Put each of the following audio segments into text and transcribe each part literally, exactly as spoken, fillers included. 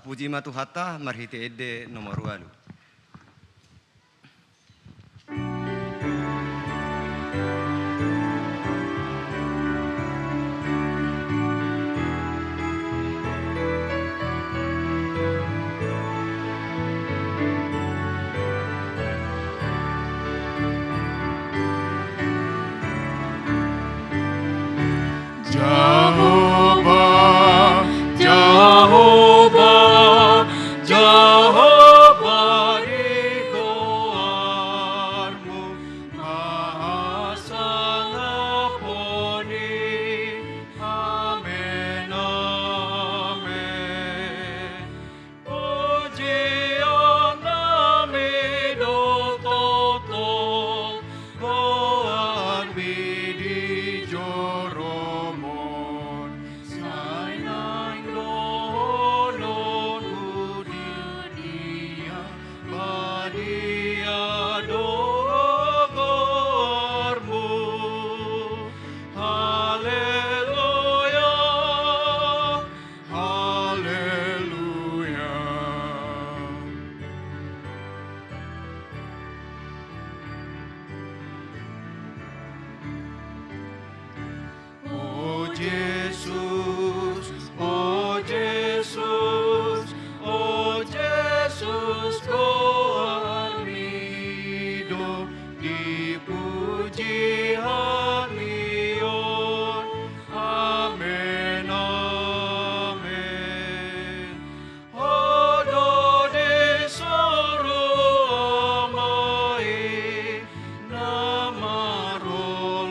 Puji ma Tuhanta, marhite ende nomor ualu. Jahowa, Jahowa, Jahowa di goarmu, ma hasangapon i. Amen, amen. Pujian nami do tongtong goarmi di joroMon, sai naeng dohononku, badia, badia do goarMu. Haleluya. Haleluya. O Jesus, o Jesus, o Jesus, goarMi do dipuji hami on. Amen, amen. Ho do disoru Ama i, na marholong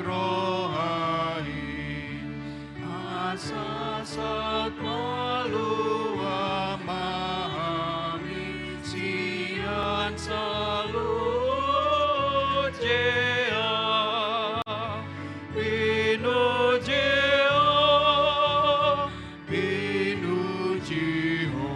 roha i, asa sahat malua ma hami sian saluhut jea. Pinuji Ho, pinuji Ho.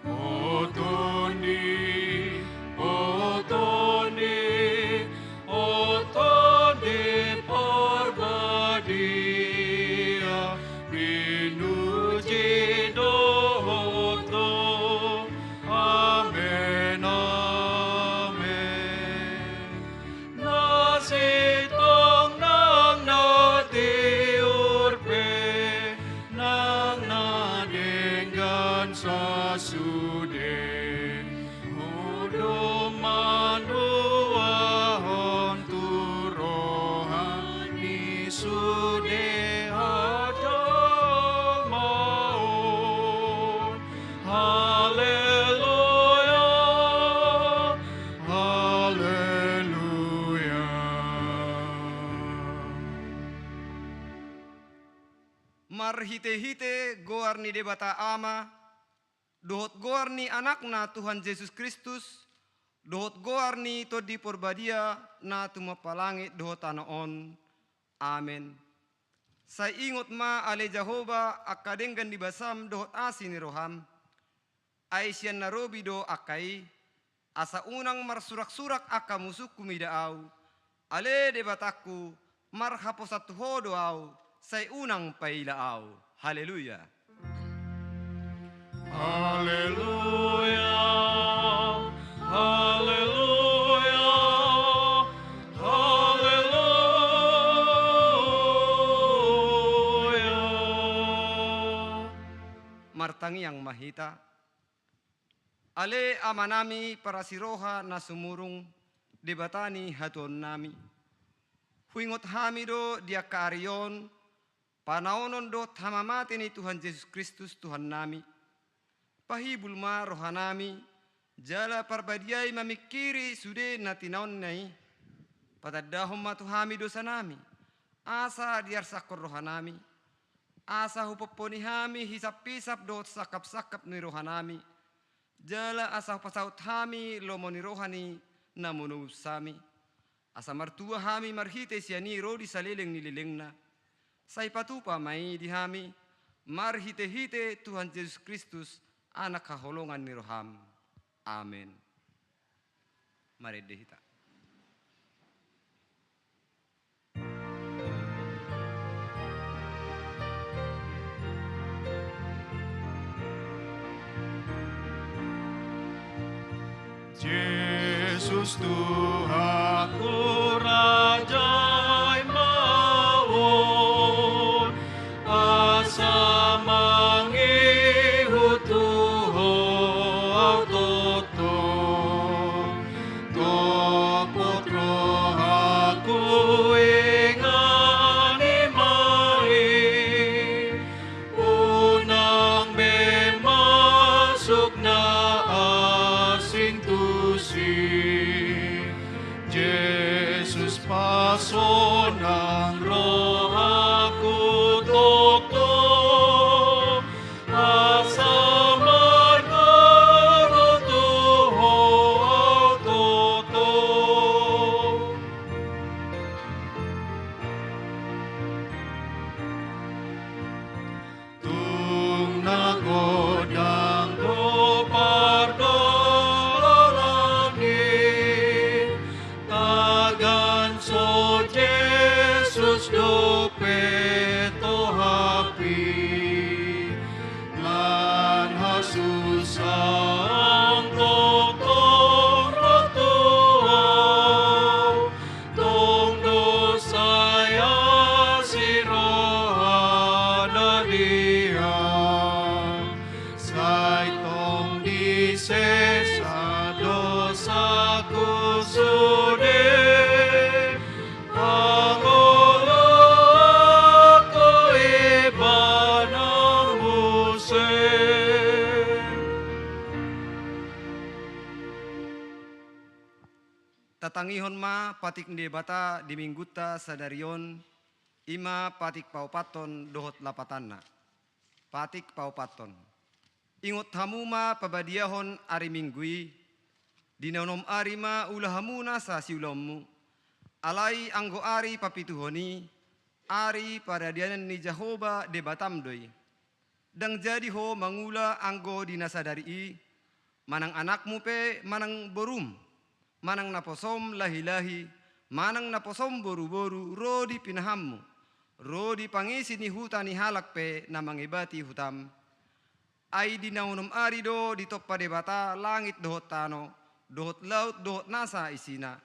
O Tondi, o Tondi, o Tondi Parbadia, pinuji do Ho tongtong. Amen, amen. Na sintong nang na tiur pe, nang na denggan sasude, Ho do manuahon tu roha ni sude hajolmaon. Haleluya, haleluya. Marhitehite goar ni Debata Ama, dohot goar ni Anakna Tuhan Jesus Kristus, dohot goar ni Tondi Parbadia na tumompa langit dohot tano on. Amen. Sai ingot ma ale Jahowa angka denggan ni basam dohot asi ni roham. Ai sian na robi do angka i, asa unang marsuraksurak angka musungku mida ahu. Ale Debatangku, marhaposan tu Ho do ahu, sai unang paila ahu. Haleluya. Haleluya, haleluya, haleluya. Martangiang ma hita. Ale Amanami parasiroha na sumurung, Debata ni hatuaonnami. Huingot hami do di angka ari on, panaonon dohot hamamate ni Tuhan Jesus Kristus Tuhannami. Pahibul ma rohanami, jala parbadiai mamingkiri sude na tinaonna i. Patandahon ma tu hami dosanami, asa diarsakhon rohanami, asa hupomponi hami hisaphisap dohot sangkapsangkap ni rohanami, jala asa hupasaut hami lomo ni roha ni na monobus hami, asa martua hami marhite sian i ro di saleleng ni lelengna. Sai patupa ma i di hami, marhitehite Tuhan Jesus Kristus, Anak haholongan ni roham. Amen. Marende hita. Jesus Tuhanku, Raja i ma on, asa mangihut tu Ho au tongtong. Topot rohangku, ingan i ma i, unang be masuk na asing tusi. Jesus pasonang rohangku tongtong, asa margogo tu Ho au tongtong. Tung na godang do pardonganan i, tagan songon Jesus dope tohap i. Lan hasusaan tongtong ro tu Ho, tong do sai asi rohana di Ho. Sai tong disesa dosaku sude, hangoluanku Ibana muse. Tatangihon ma patik ni Debata di Minggunta sadari on, i ma patik paopathon dohot lapatanna. Patik paopathon. Ingot hamu ma pabadiahon ari Minggu i, di na onom ari ma ula hamu nasa siulaonmu. Alai anggo ari papituhon i, ari paradianan ni Jahowa Debatam do i. Ndang jadi ho mangula anggo di na sadari i, manang anakmu pe manang borum, manang naposom lahilahi, manang naposom boruboru ro di pinahanmu, ro di pangisi ni huta ni halak pe na mangebati hutam. Ai di na onom ari do ditompa Debata langit dohot tano, dohot laut dohot nasa isina.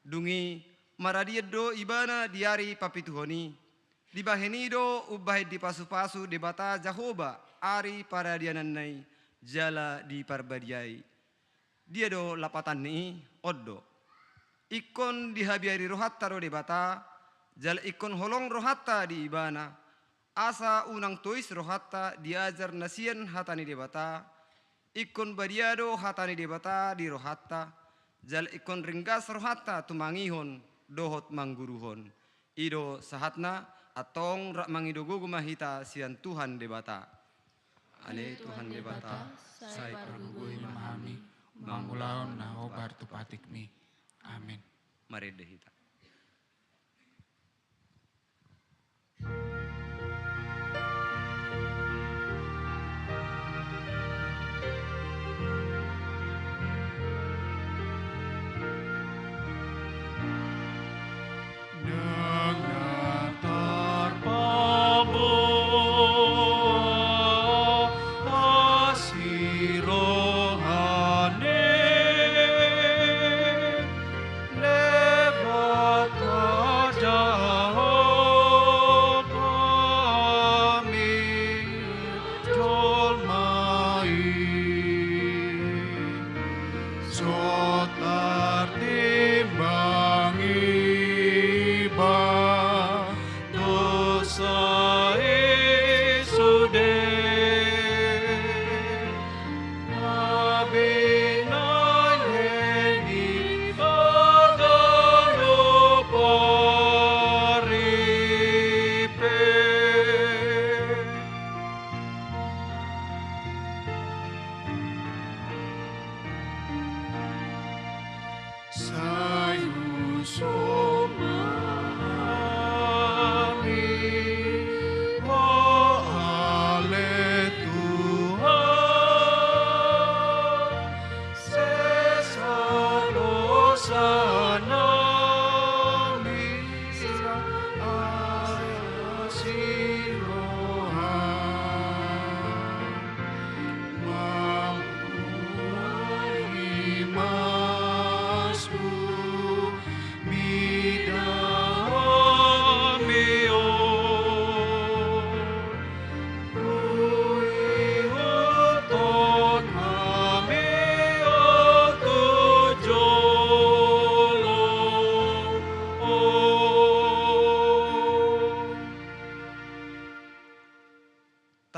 Dung i, maradian do Ibana di ari papituhon i. Dibahen i do umbahen dipasupasu Debata Jahowa ari paradiananna i, jala diparbadiai. Dia do lapatan ni i? On do. Ingkon dihabiari rohanta do Debata, jala ingkon holong rohanta di Ibana, asa unang tois rohanta diajar na sian hata ni Debata. Ingkon badia do hata ni Debata di rohanta, jala ingkon ringgas rohanta tumangihon dohot mangguruhon. I do sahatna. Antong rap mangido gogo ma hita sian Tuhan Debata. Ale Tuhan Debata, sai pargogoi ma hami mangulahon na hombar tu patikmi. Amin. Marende hita.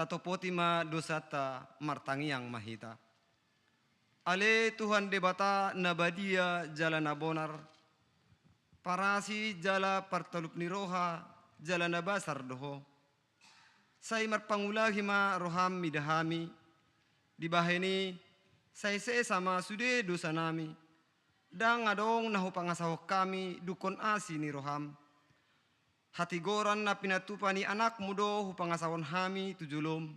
Topoti ma dosanta, martangiang ma hita. Ale Tuhan Debata na badia jala na bonar, parasi jala partalup ni roha jala na basar do Ho. Sai marpangulahi ma roham mida hami, dibahen i sai sesa ma sude dosanami, ndang adong na hupangasahon hami dungkon asi ni roham. Hatigoran na pinatupa ni anakmu do hupangasahon hami tu jolom.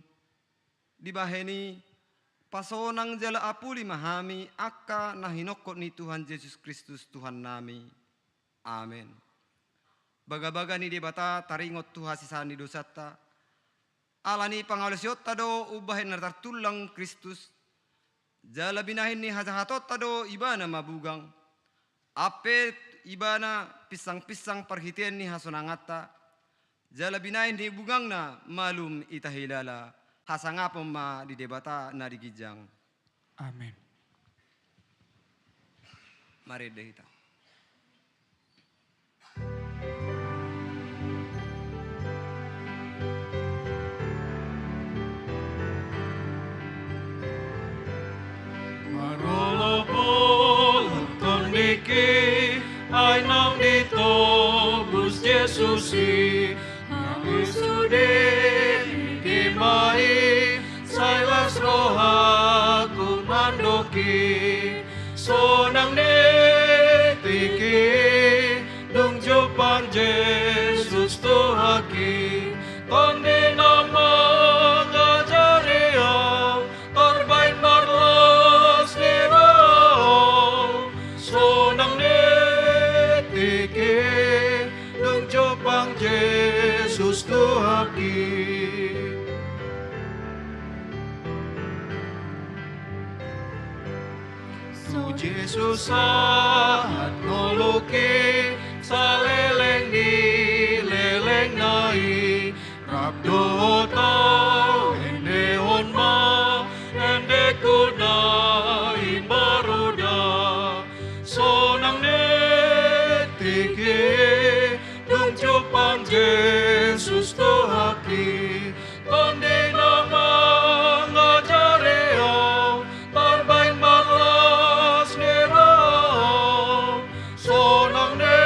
Dibahen i, pasonang jala apuli ma hami angka na hinongkot ni Tuhan Jesus Kristus Tuhannami. Amen. Bagabaga ni Debata taringot tu hasesaan ni dosanta. Ala ni pangalaosionta do umbahen na tartullang Kristus, jala binahen ni hajahatonta do Ibana mabugang. Ampe Ibana pinsangpinsang parhitean ni hasonanganta, jala binahen ni bugangna malum itahilala. Hasangapon ma di Debata na di ginjang. Amen. Marende hita. Marolopolop tondingki, ai naung ditobus Jesus i, nang i sude dima i, sai las rohangku mandok i. Sonang ni tingki, dung jumpang Jesus tu haki, Tondi na mangajari au, tarbaen marlas ni roha au. Sonang ni tingki, dung jumpang Jesus tu haki. Tu Jesus sahat ngolungki, saleleng ni lelengna i. Rap dohot au endehon ma endengku na imbaru da. Sonang ni tingki, dung jumpang Jesus tu haki, Tondi na mangajari au, tarbaen marlas ni roha au. Sonang ni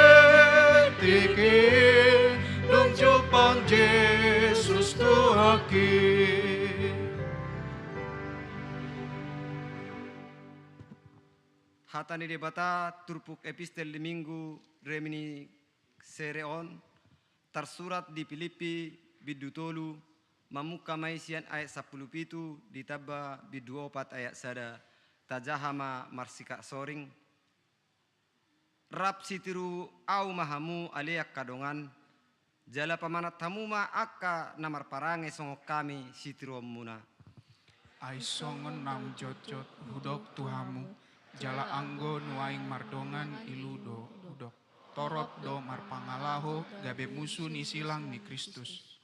tingki, dung jumpang Jesus tu haki. Hata ni Debata turpuk epistel di Minggu Reminiscere on, tarsurat di Pilippi bindu tolu, mamungka ma i sian ayat sampulu pitu ditamba bindu opat ayat sada. Tajaha ma marsikaksoring. Rap sitiru au ma hamu ale angka dongan, jala pamanat hamu ma angka na marparange songon hami sitiruonmuna. Ai songon naung jotjot hudok tu hamu, jala anggo nuaeng mardongan ilu do hudok, torop do marpangalaho gabe musu ni silang ni Kristus.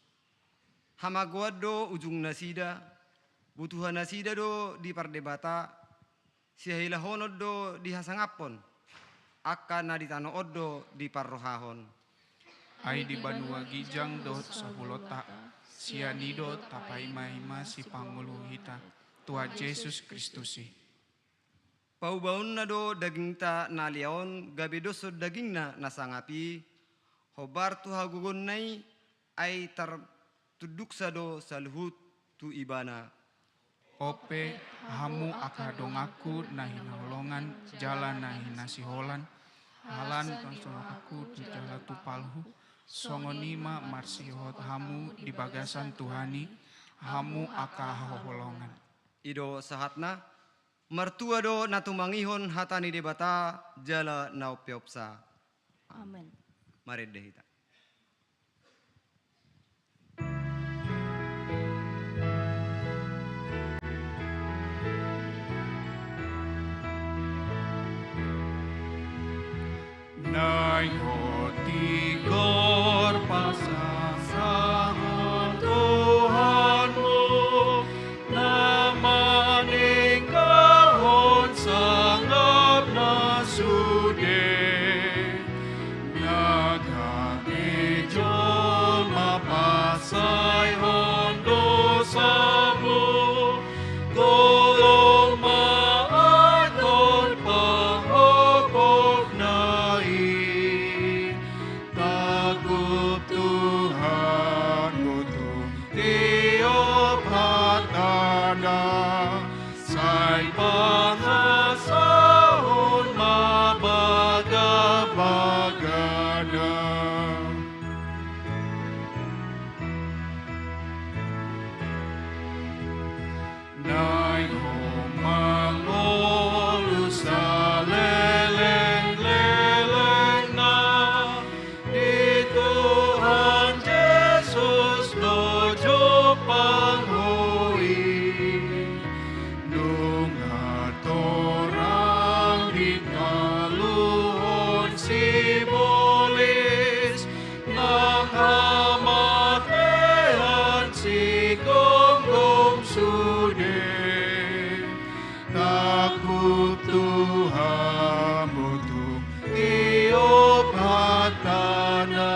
Hamagoan do ujungnasida, butuhanasida do dipardebata, sihahilahonon do dihasangaphon, angka na di tano on do diparrohahon. Ai di banua ginjang dohot sahuolta, sian i do tapaimaima sipangolu hita, Tuhan Jesus Kristus i. Paubaonna do dagingta na alea on gabe doshon dagingna na sangap i, hombar tu hagogoonna i, ai tartunduksa do saluhut tu Ibana. Onpe, hamu angka donganku na hinaholongan jala na hinasiholan, halan pansonangku tu jala tu palhu, songon i ma marsihot hamu di bagasan Tuhan i, hamu angka haholongan. I do sahatna. Martua do na tumangihon hata ni Debata jala na umpeopsa. Amen. Marende hita. Naeng hot tigor pasahat Tuhanmu, na maninggalhon sangapna sude, na gabe jolma pansalihon dosa. Pangasahon ma bagabagana. Naeng ho mangolu salelenglelengna di Tuhan Jesus do jompang ho i. Nunga torang ditaluhon sibolis nang hamatean sigomgom sude. Tangkup tu hamu tung tiop hatana,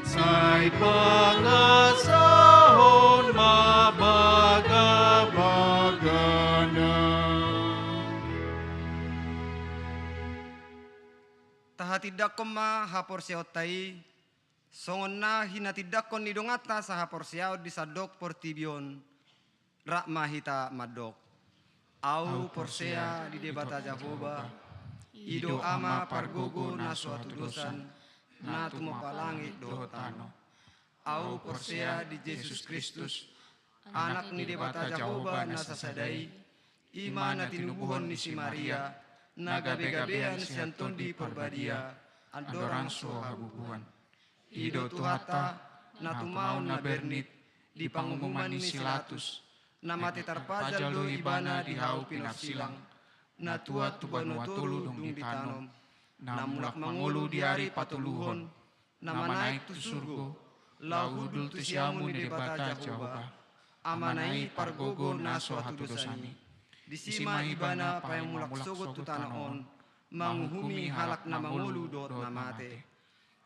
sai pangasahon ma bagabagana. Tahatindangkon ma haporseaonta i, songon na hinatindangkon ni donganta sahaporseaon di sandok portibi on. Rap ma hita mandok. Ahu porsea di Debata Jahowa, i do Ama pargogo na so hatudosan, na tumompa langit dohot tano. Ahu porsea di Jesus Kristus, Anak ni Debata Jahowa na sasada i, i ma na tinubuhon ni si Maria, na gabegabean sian Tondi Parbadia, andorang so habubuhan. I do Tuhanta, na tumaon na bernit, di pangumuman ni si Pilatus, na mate tarpajal do Ibana di hau pinarsilang, na tuat tu banua tolu dung ditanom, na mulak mangolu di ari patoluhon, na manaek tu surgo, laho hundul tu siamun ni Debata Jahowa, Amana i pargogo na so hatudosan i. Disi ma Ibana paimulak sogot tu tano on, manguhumi halak na mangolu dohot na mate.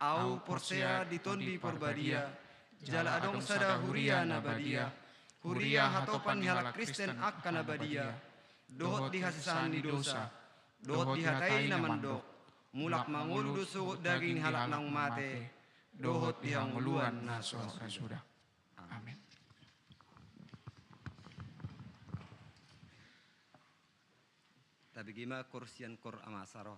Ahu porsea di Tondi Parbadia, jala adong sada huria na badia, huria hatopan ni halak Kristen angka na badia, dohot di hasesaan ni dosa, dohot di hata i na mandok, mulak mangolu do sogot daging ni halak naung mate, dohot di hangoluan na so ra suda. Amen. Tabege ma koor sian koor Ama Saroha.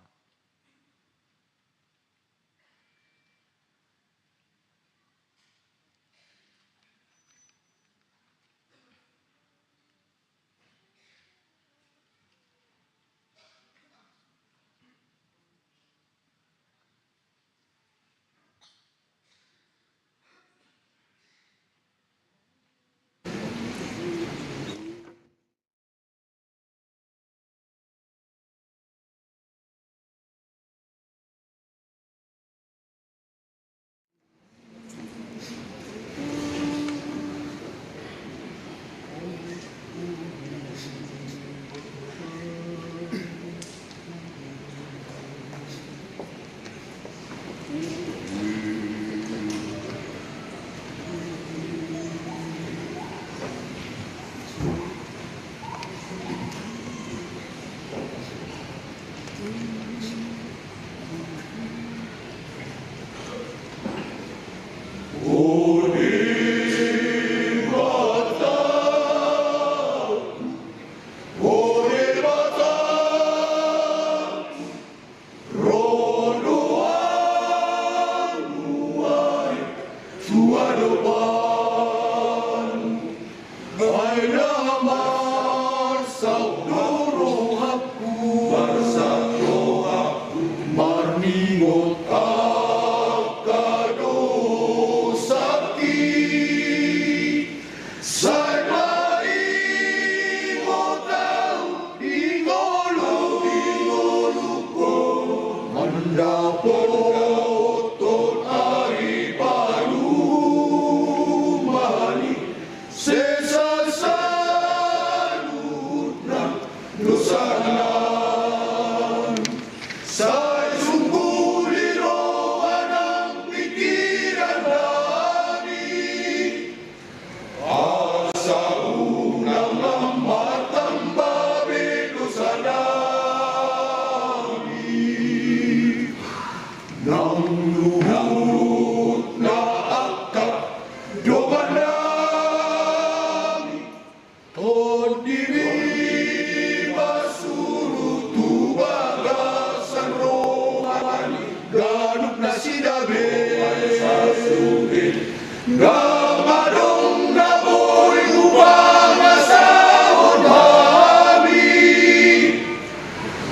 Ndang adong na boi hupangasahon hami,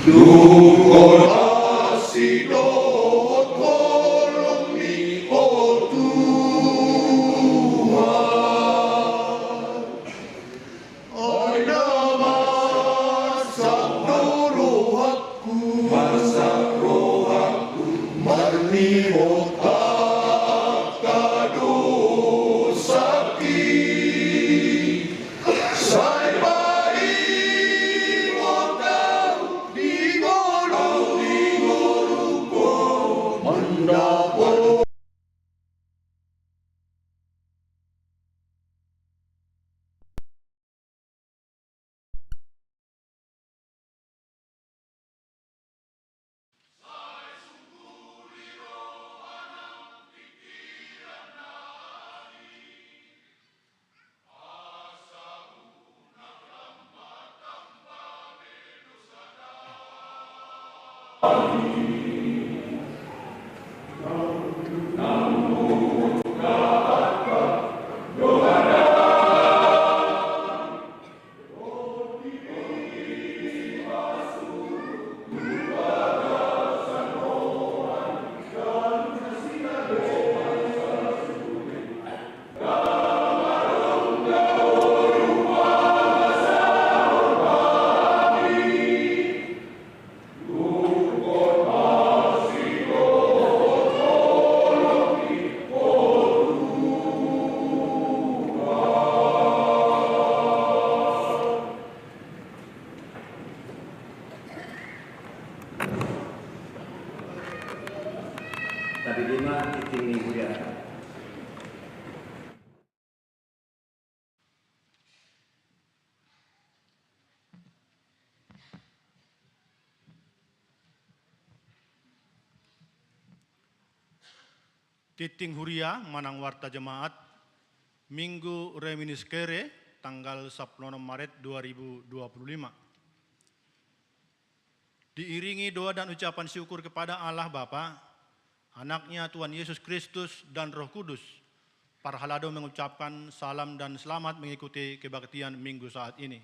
dung asi dohot holong-Mi, o Tuhan. Ai na marsak do rohangku, marsak rohangku, marnihot angka dosangki. Sai paingot Ahu di ngolu, di ngolungku, mandapot. Tadi lima titik minggu ya. Tintin huria manang warta jemaat, Minggu Reminiscere, tanggal sampulu onom Maret dua ribu dua puluh lima. Diiringi doa dan ucapan syukur kepada Allah Bapa, Anaknya Tuhan Yesus Kristus, dan Roh Kudus, parhalado mengucapkan salam dan selamat mengikuti kebaktian Minggu saat ini.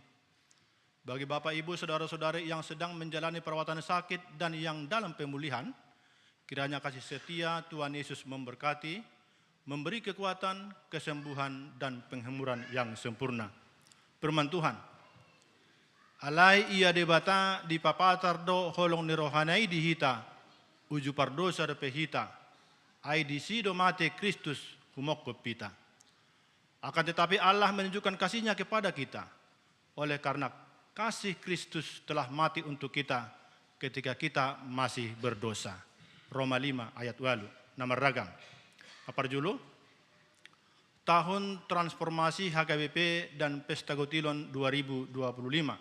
Bagi Bapak, Ibu, saudara-saudari yang sedang menjalani perawatan sakit dan yang dalam pemulihan, kiranya kasih setia Tuhan Yesus memberkati, memberi kekuatan, kesembuhan, dan penghiburan yang sempurna. Firman Tuhan. Alai ia Debata dipapatar do holong ni rohana i di hita, uju pardosa dope hita, ai disi do mate Kristus humongkop hita. Akan tetapi Allah menunjukkan kasih-Nya kepada kita, oleh karena kasih Kristus telah mati untuk kita ketika kita masih berdosa. Roma lima ayat walu. Na marragam. Parjolo, Tahun Transformasi H K B P dan Pesta Gotilon dua ribu dua puluh lima.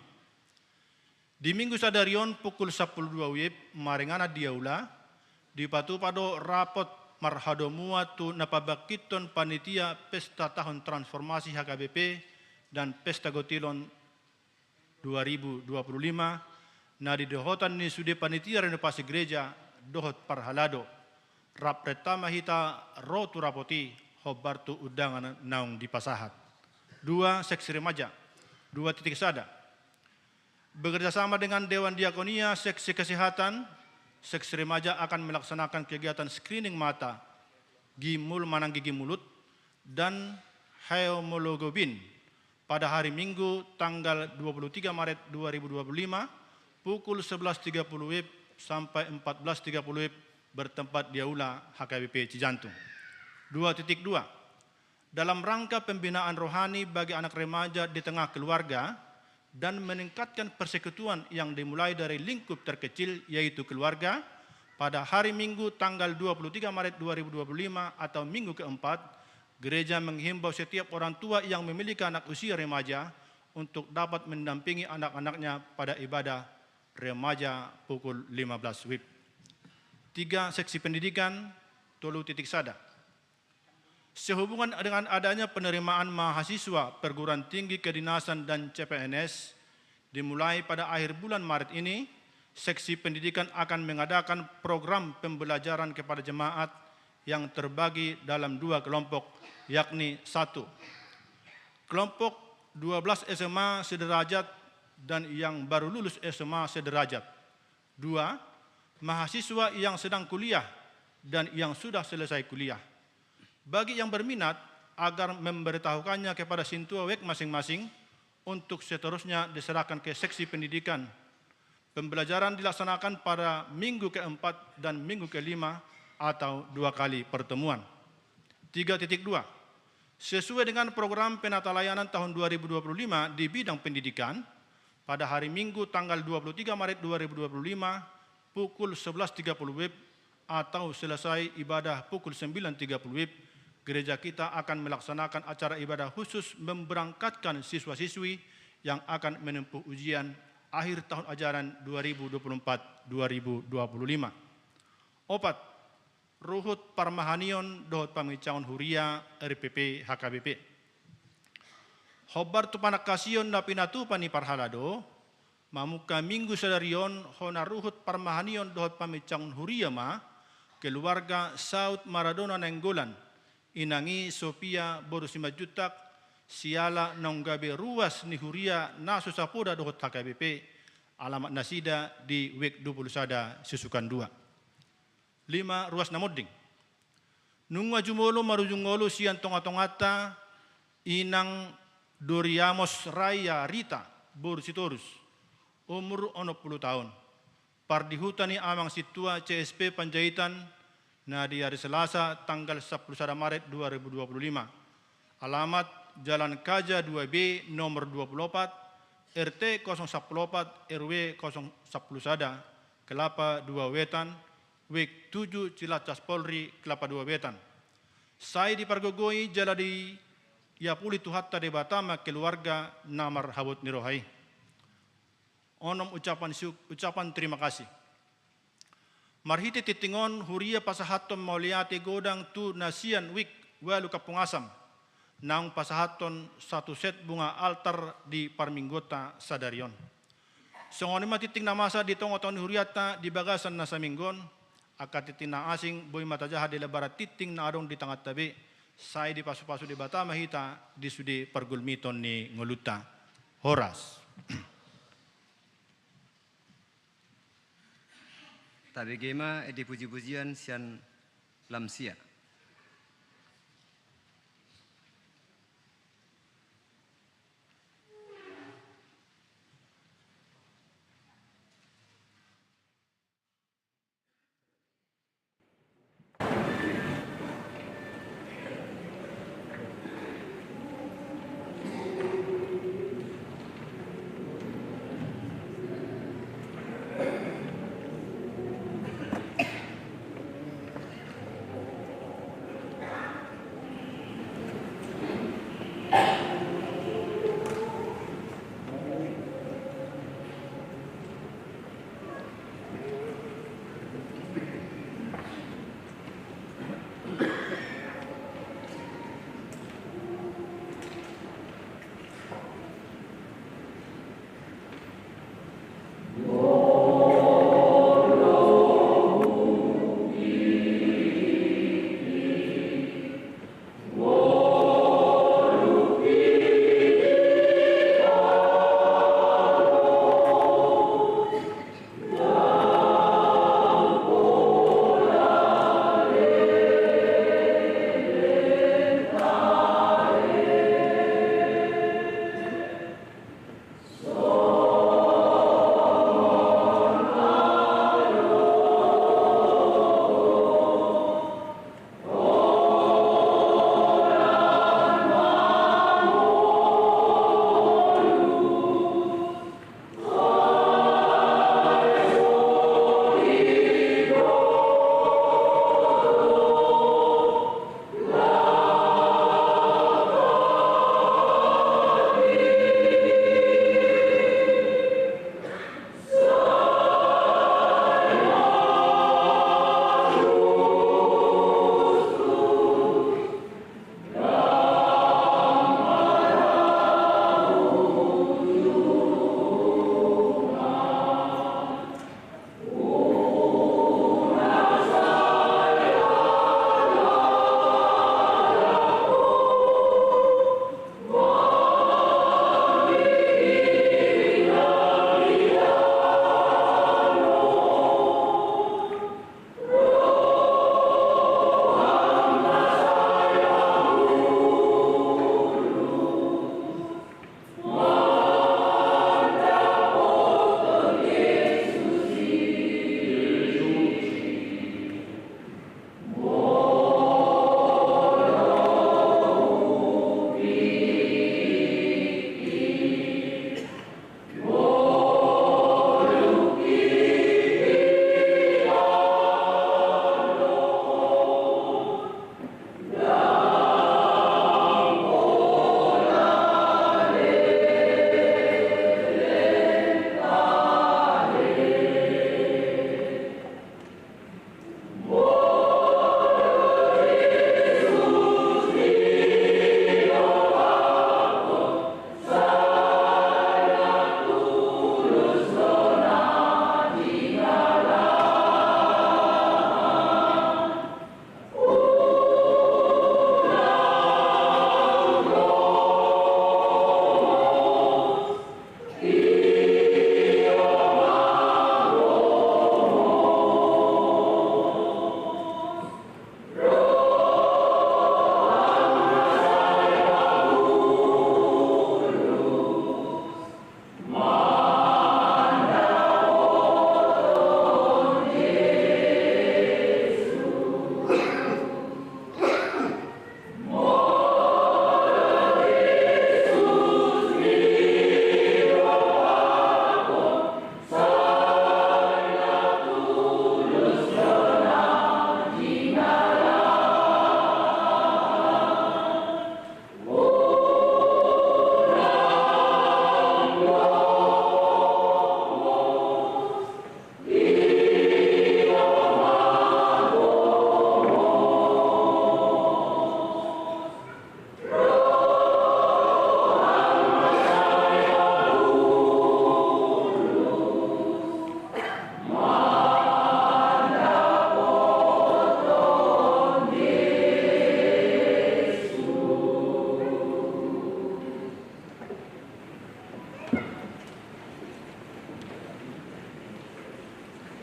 Di Minggu sadari on pukul sampulu dua wib maringanan di aula, dipatupa do rapot marhadomuan tu na pabangkithon panitia Pesta Tahun Transformasi H K B P dan Pesta Gotilon dua ribu dua puluh lima, na di dohotan ni sude panitia renovasi gereja dohot parhalado, rap renta ma hita ro tu rapot i, hombar tu undangan naung dipasahat. Dua, seksi remaja. Dua titik sada. Bekerja sama dengan Dewan Diakonia Seksi Kesehatan, seksi remaja akan melaksanakan kegiatan screening mata, gigi mul manang gigi mulut, dan hemoglobin pada hari Minggu tanggal dua puluh tiga Maret dua ribu dua puluh lima pukul sebelas tiga puluh wib sampai empat belas tiga puluh wib bertempat di Aula H K B P Cijantung. Dua titik dua. Dalam rangka pembinaan rohani bagi anak remaja di tengah keluarga dan meningkatkan persekutuan yang dimulai dari lingkup terkecil, yaitu keluarga, pada hari Minggu tanggal dua puluh tiga Maret dua ribu dua puluh lima atau minggu keempat, gereja menghimbau setiap orang tua yang memiliki anak usia remaja untuk dapat mendampingi anak-anaknya pada ibadah remaja pukul lima belas wib. Tiga, seksi pendidikan, tolu titik sada. Sehubungan dengan adanya penerimaan mahasiswa perguruan tinggi kedinasan dan C P N S dimulai pada akhir bulan Maret ini, seksi pendidikan akan mengadakan program pembelajaran kepada jemaat yang terbagi dalam dua kelompok, yakni satu, kelompok dua belas S M A sederajat dan yang baru lulus S M A sederajat. Dua, mahasiswa yang sedang kuliah dan yang sudah selesai kuliah. Bagi yang berminat agar memberitahukannya kepada sintua wijk masing-masing, untuk seterusnya diserahkan ke seksi pendidikan. Pembelajaran dilaksanakan pada minggu keempat dan minggu kelima atau dua kali pertemuan. Tiga titik dua. Sesuai dengan program penata layanan tahun dua ribu dua puluh lima di bidang pendidikan, pada hari Minggu tanggal dua puluh tiga Maret dua ribu dua puluh lima, pukul sebelas tiga puluh W I B atau selesai ibadah pukul sembilan tiga puluh W I B, gereja kita akan melaksanakan acara ibadah khusus memberangkatkan siswa-siswi yang akan menempuh ujian akhir tahun ajaran dua ribu dua puluh empat dua ribu dua puluh lima. Opat, ruhut parmahanion dohot pamincaon huria R P P H K B P. Hombar tu panangkasion na pinatupa ni parhalado, mamungka Minggu sadari on hona ruhut parmahanion dohot pamincaon huria ma keluarga saut Maradona Nainggolan, inang i Sofia boru Simanjuntak, siala naung gabe ruas ni huria na so sapoda dohot H K B P, alamat nasida di W I B dua puluh sada Sisukan dua. Lima, ruas na monding. Nunga jumolo marujung ngolu sian tonga-tonganta inang Doriamos Raya Rita boru Sitorus, umur onom puluh taon. Pardihuta ni amang sintua C S P Panjaitan, na di ari Selasa tanggal sampulu sada Maret dua ribu dua puluh lima. Alamat Jalan Kaja dua B nomor dua puluh opat, R T kosong sampulu opat, R W kosong sampulu sada, Kelapa dua Wetan, W I B tujuh Cilacas Polri, Kelapa dua Wetan. Sai dipargogoi jala diapuli Tuhanta Debata ma keluarga na marhabot ni roha i. Onom, ucapan syuk-, ucapan terima kasih. Marhite tingting on huria pasahathon mauliate godang tu na sian W I B ualu Kampung Asam, naung pasahathon satu set bunga altar di parmingguonta sadari on. Songon i ma tingting na masa di tonga-tonga ni hurianta di bagasan na saminggu on, angka tingting na asing boi ma tajaha di lembaran tingting na adong di tanganta be, sai dipasu-pasu Debata ma hita di sude pargulmiton ni ngolunta. Horas. Tabege ma ende puji-pujian sian Lansia.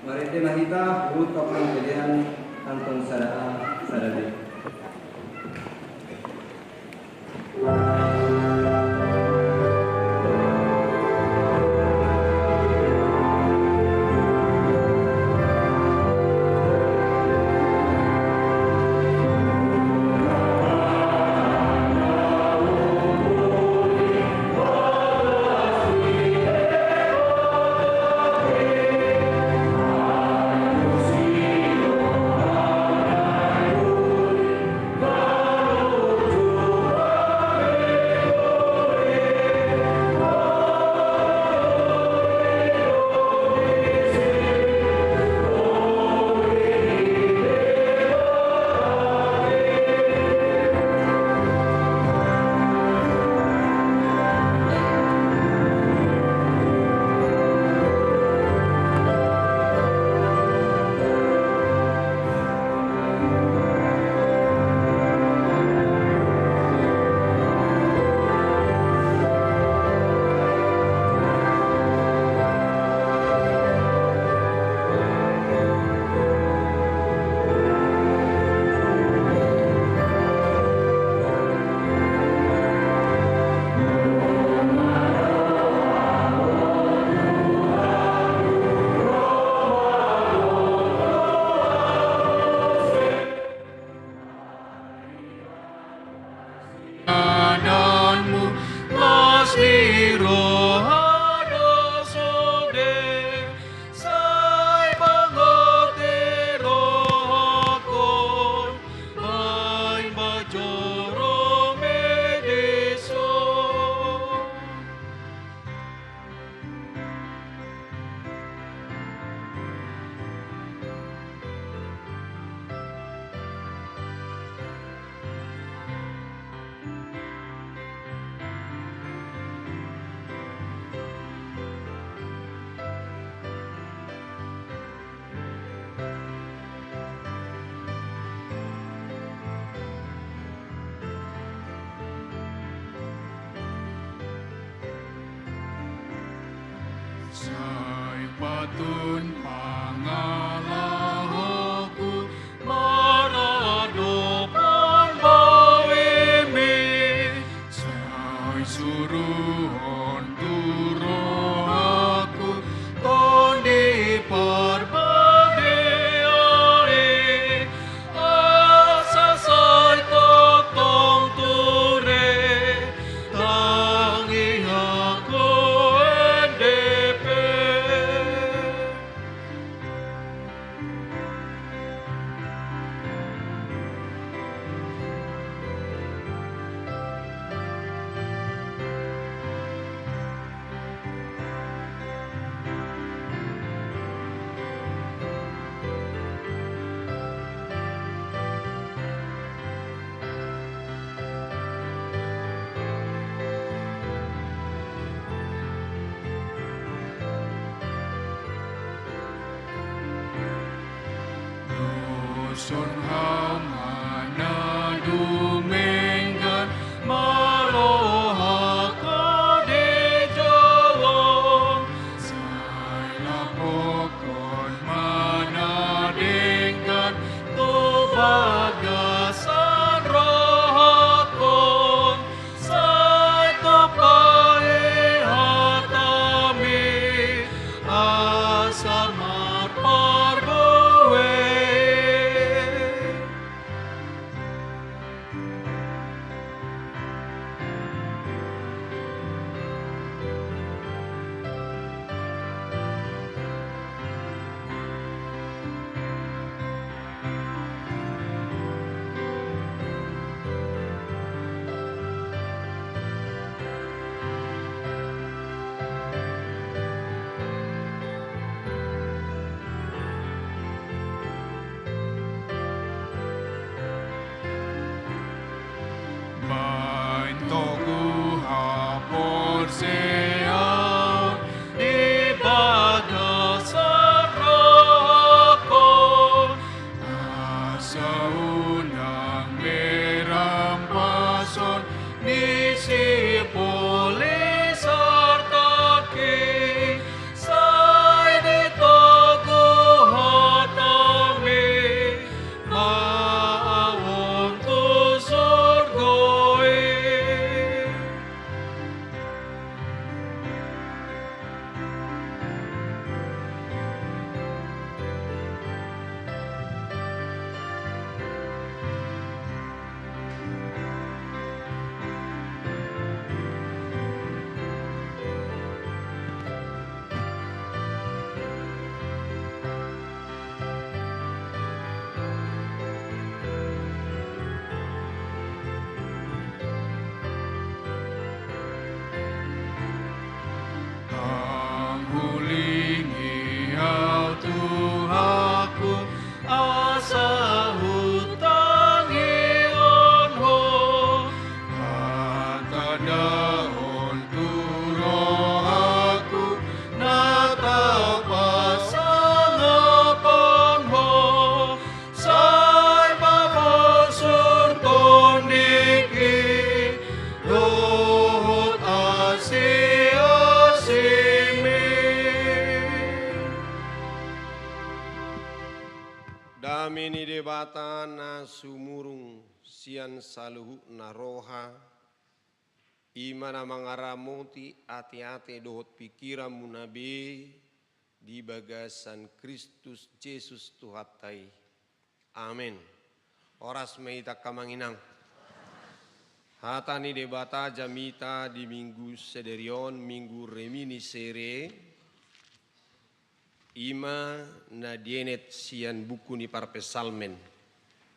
Marende ma hita huhut pangkataion tangkas sada A sada B. Ananmu las ni roha do sude, sai mangarti rohangkon, baen ma joro ma i dison. Sai patun pangalahoku maradophon bawemi, sai suruhon tu rohangku Tondi Parbadia i, asa sai tongtong ture tangiangku ende pe. Doshon hau ma na dumenggan, marohak ho di jolom, sai lapokhon ma na denggan tu bagasan rohangkon. Sai tumpahi hatami asa marparbue. Dame ni Debata na sumurung sian saluhutna roha, i ma na mangaramoti ateate dohot pingkiranmuna be di bagasan Kristus Jesus Tuhanta i. Amen. Horas ma hita angka amang inang. Hata ni Debata jamita di Minggu sadari on, Minggu Reminiscere, i ma na dienet sian buku ni Parpsalmen,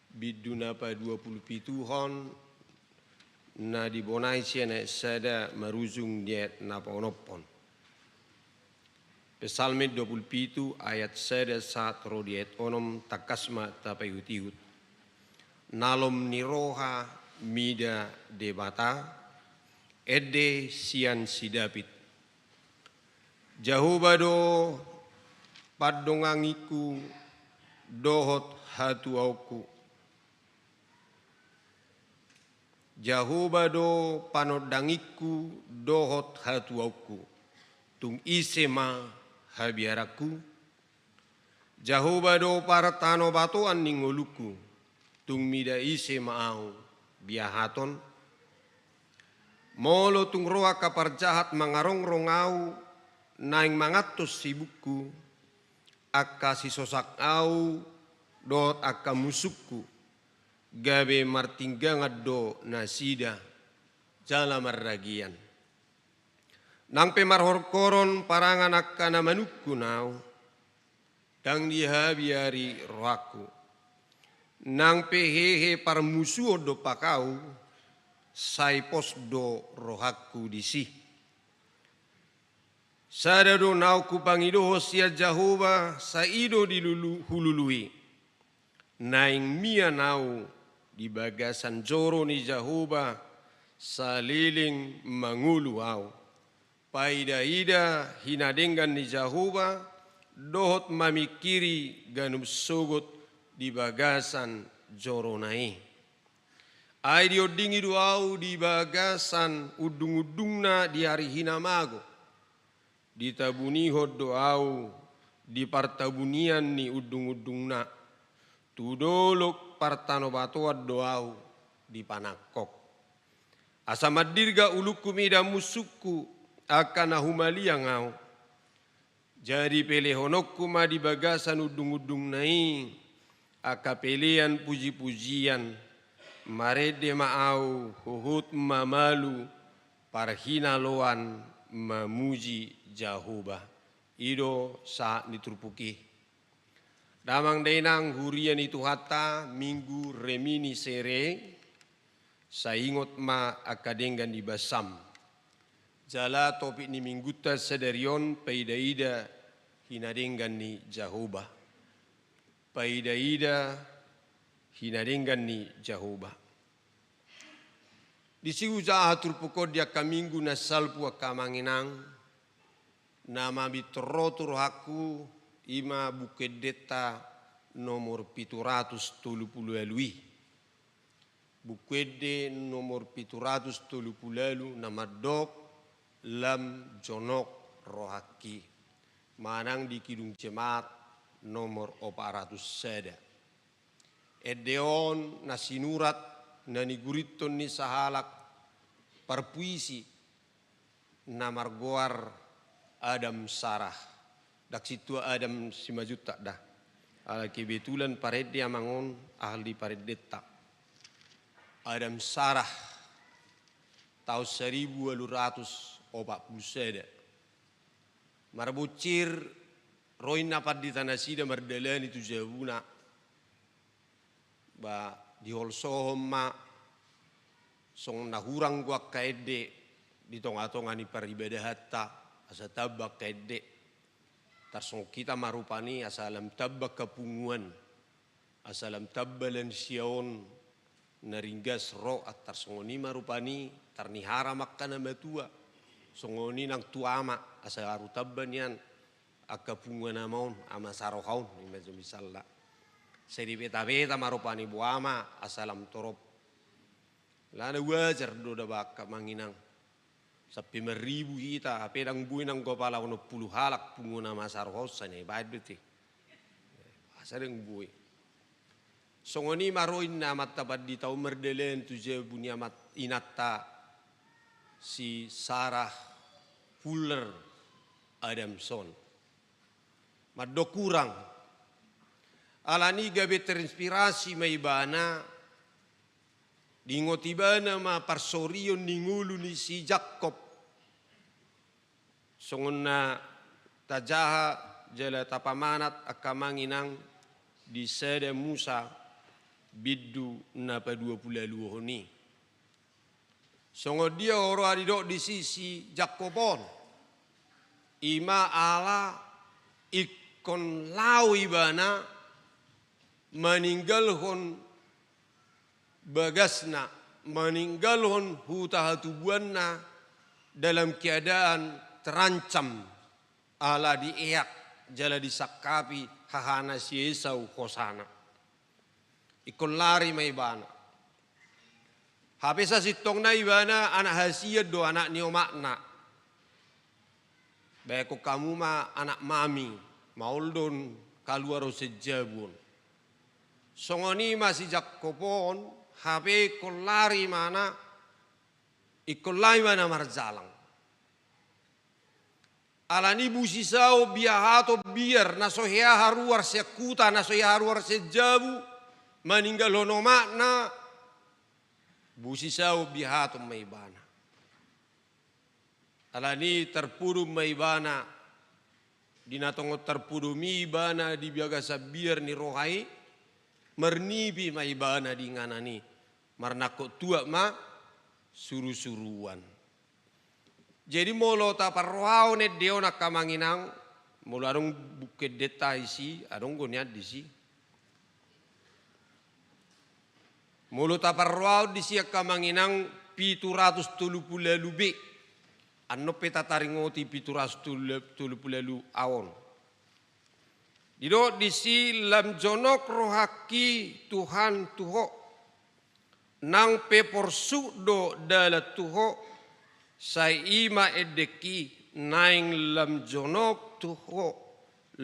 bindu na paduapulupituhon, na dibonai sian ayat sada marujung di ayat na paonomhon. Psalmen dua puluh pitu ayat sada sahat ro di ayat onom, tangkas ma tapaihutihut. Nalom ni roha mida Debata, ende sian si David. Jahowa do pandongangingku dohot hatuaonku. Jahowa do panondangingku dohot hatuaonku. Tung ise ma habiaranku? Jahowa do partanobatoan ni ngolungku. Tung mida ise ma ahu biahaton? Molo tung ro angka parjahat mangarongrong ahu, naeng mangantos sibukku, angka sisosak ahu dohot angka musungku, gabe martinggangan do nasida jala marragean. Nang pe marhorhorhon parangan angka na manungkun ahu, ndang dihabiari rohangku. Nang pe hehe parmusuon dompak ahu, sai pos do rohangku disi. Sada do naung hupangidohon sian Jahowa, sai i do dilulu hulului. Naeng mian ahu di bagasan joro ni Jahowa, saleleng mangolu ahu. Paidaida hinadenggan ni Jahowa, dohot mamingkiri ganup sogot di bagasan jorona i. Ai diondingi do ahu di bagasan undungundungna di ari hinamago. Ditabunihon do ahu di partabunian ni undungundungna. Tu dolok partanobatoan do ahu dipanangkok. Asa mandirga ulungku mida musungku, angka na humaliang ahu. Jadi pelehononku ma di bagasan undungundungna i angka pelean pujipujian, marende ma ahu huhut mamalu parhinaloan mamuji Jahowa. I do sahat ni turpuk i. Damang dainang huria ni Tuhanta, Minggu Reminiscere, sai ingot ma angka denggan ni basam. Jala topik ni minggunta sadari on, paidaida hinadenggan ni Jahowa. Paidaida hinadenggan ni Jahowa. Disi hujaha turpuk on di angka minggu na salpu angka amang inang, na mambintor ro tu rohangku, i ma Buku Endenta nomor pitu ratus tolu pulu ualu i. Buku Ende nomor pitu ratus tolu pulu ualu na mandok, lam jonok rohangki. Manang di Kidung Jemaat nomor opat ratus sada. Ende on na sinurat na nigurithon ni sahalak parpuisi na margoar Adam Sarah. Ndang sintua Adam Simanjuntak da. Ala kebetulan parende amang on ahli parendenta. Adam Sarah taon saribu ualu ratus opat pulu sada. Marbonsir ro inna pandita nasida mardalani tu jabuna. Ba diholsohon ma songon na hurang do angka ende di tongatonga ni paribadahanta, asa tamba angka ende. Tarsongon hita ma rupani asa lam tamba angka punguan, asa lam tamba lansia on na ringgas ro, tarsongon i ma rupani tarnihara ma angka na matua. Songon i nang tu ama, asa aru tamba nian angka punguan ama on, ama saroha on, ima jo misalna. Sai dipetapeta ma rupani boa ama, asa lam torop. Alana wajar do da ba angka amang inang. Sampe marribu hita, hape ndang boi nanggo pala onom pulu halak punguan ama saroha on, sai na ibaen do te. Asa ndang boi. Songon i ma ro inna amanta pandita on mardalan tu jabu ni amat inanta si Sarah Fuller Adamson. Mandok hurang. Alani gabe terinspirasi ma ibana, diingot ibana ma parsorion ni ngolu ni si Jakob. Songon na tajaha jala tapamanat angka amang inang di Sada Musa bindu na paduapuluualuhon i. Songon dia huroha didok disi si Jakob on? I ma ala ingkon laho ibana maninggalhon bagasna, maninggalhon huta hatubuanna dalam keadaan terancam ala dieak jala disangkapi hahana si Esau hosana. Ingkon lari ma ibana. Hape sasintongna ibana anak hasian do, anak ni omakna. Baen hamu ma anak mami, maol do on kaluar sian jabu on. Songon i ma si Jakob on, hape ingkon lari ibana, ingkon lari ibana marjalang. Alani busisaon biahaton biar, na so hea haruar sian huta, na so hea haruar sian jabu, maninggalhon omakna, busisaon biahaton ma ibana. Alani tarpudun ma ibana, di na tongon tarpudun i ibana di bagasan biar ni roha i, marnipi ma ibana di inganan i, marnangkok tuak ma surusuruan. Jadi molo taparrohahon ende on angka amang inang, molo adong buku endenta disi, adong do nian disi. Molo taparrohahon disi angka amang inang pitu ratus tolu pulu ualu B, annon pe tataringoti pitu ratus tolu pulu ualu A on. Didok disi: Lam jonok rohangki Tuhan tu Ho, nang pe porsuk do dalan tu Ho, sai i ma endengki, naeng lam jonok tu Ho,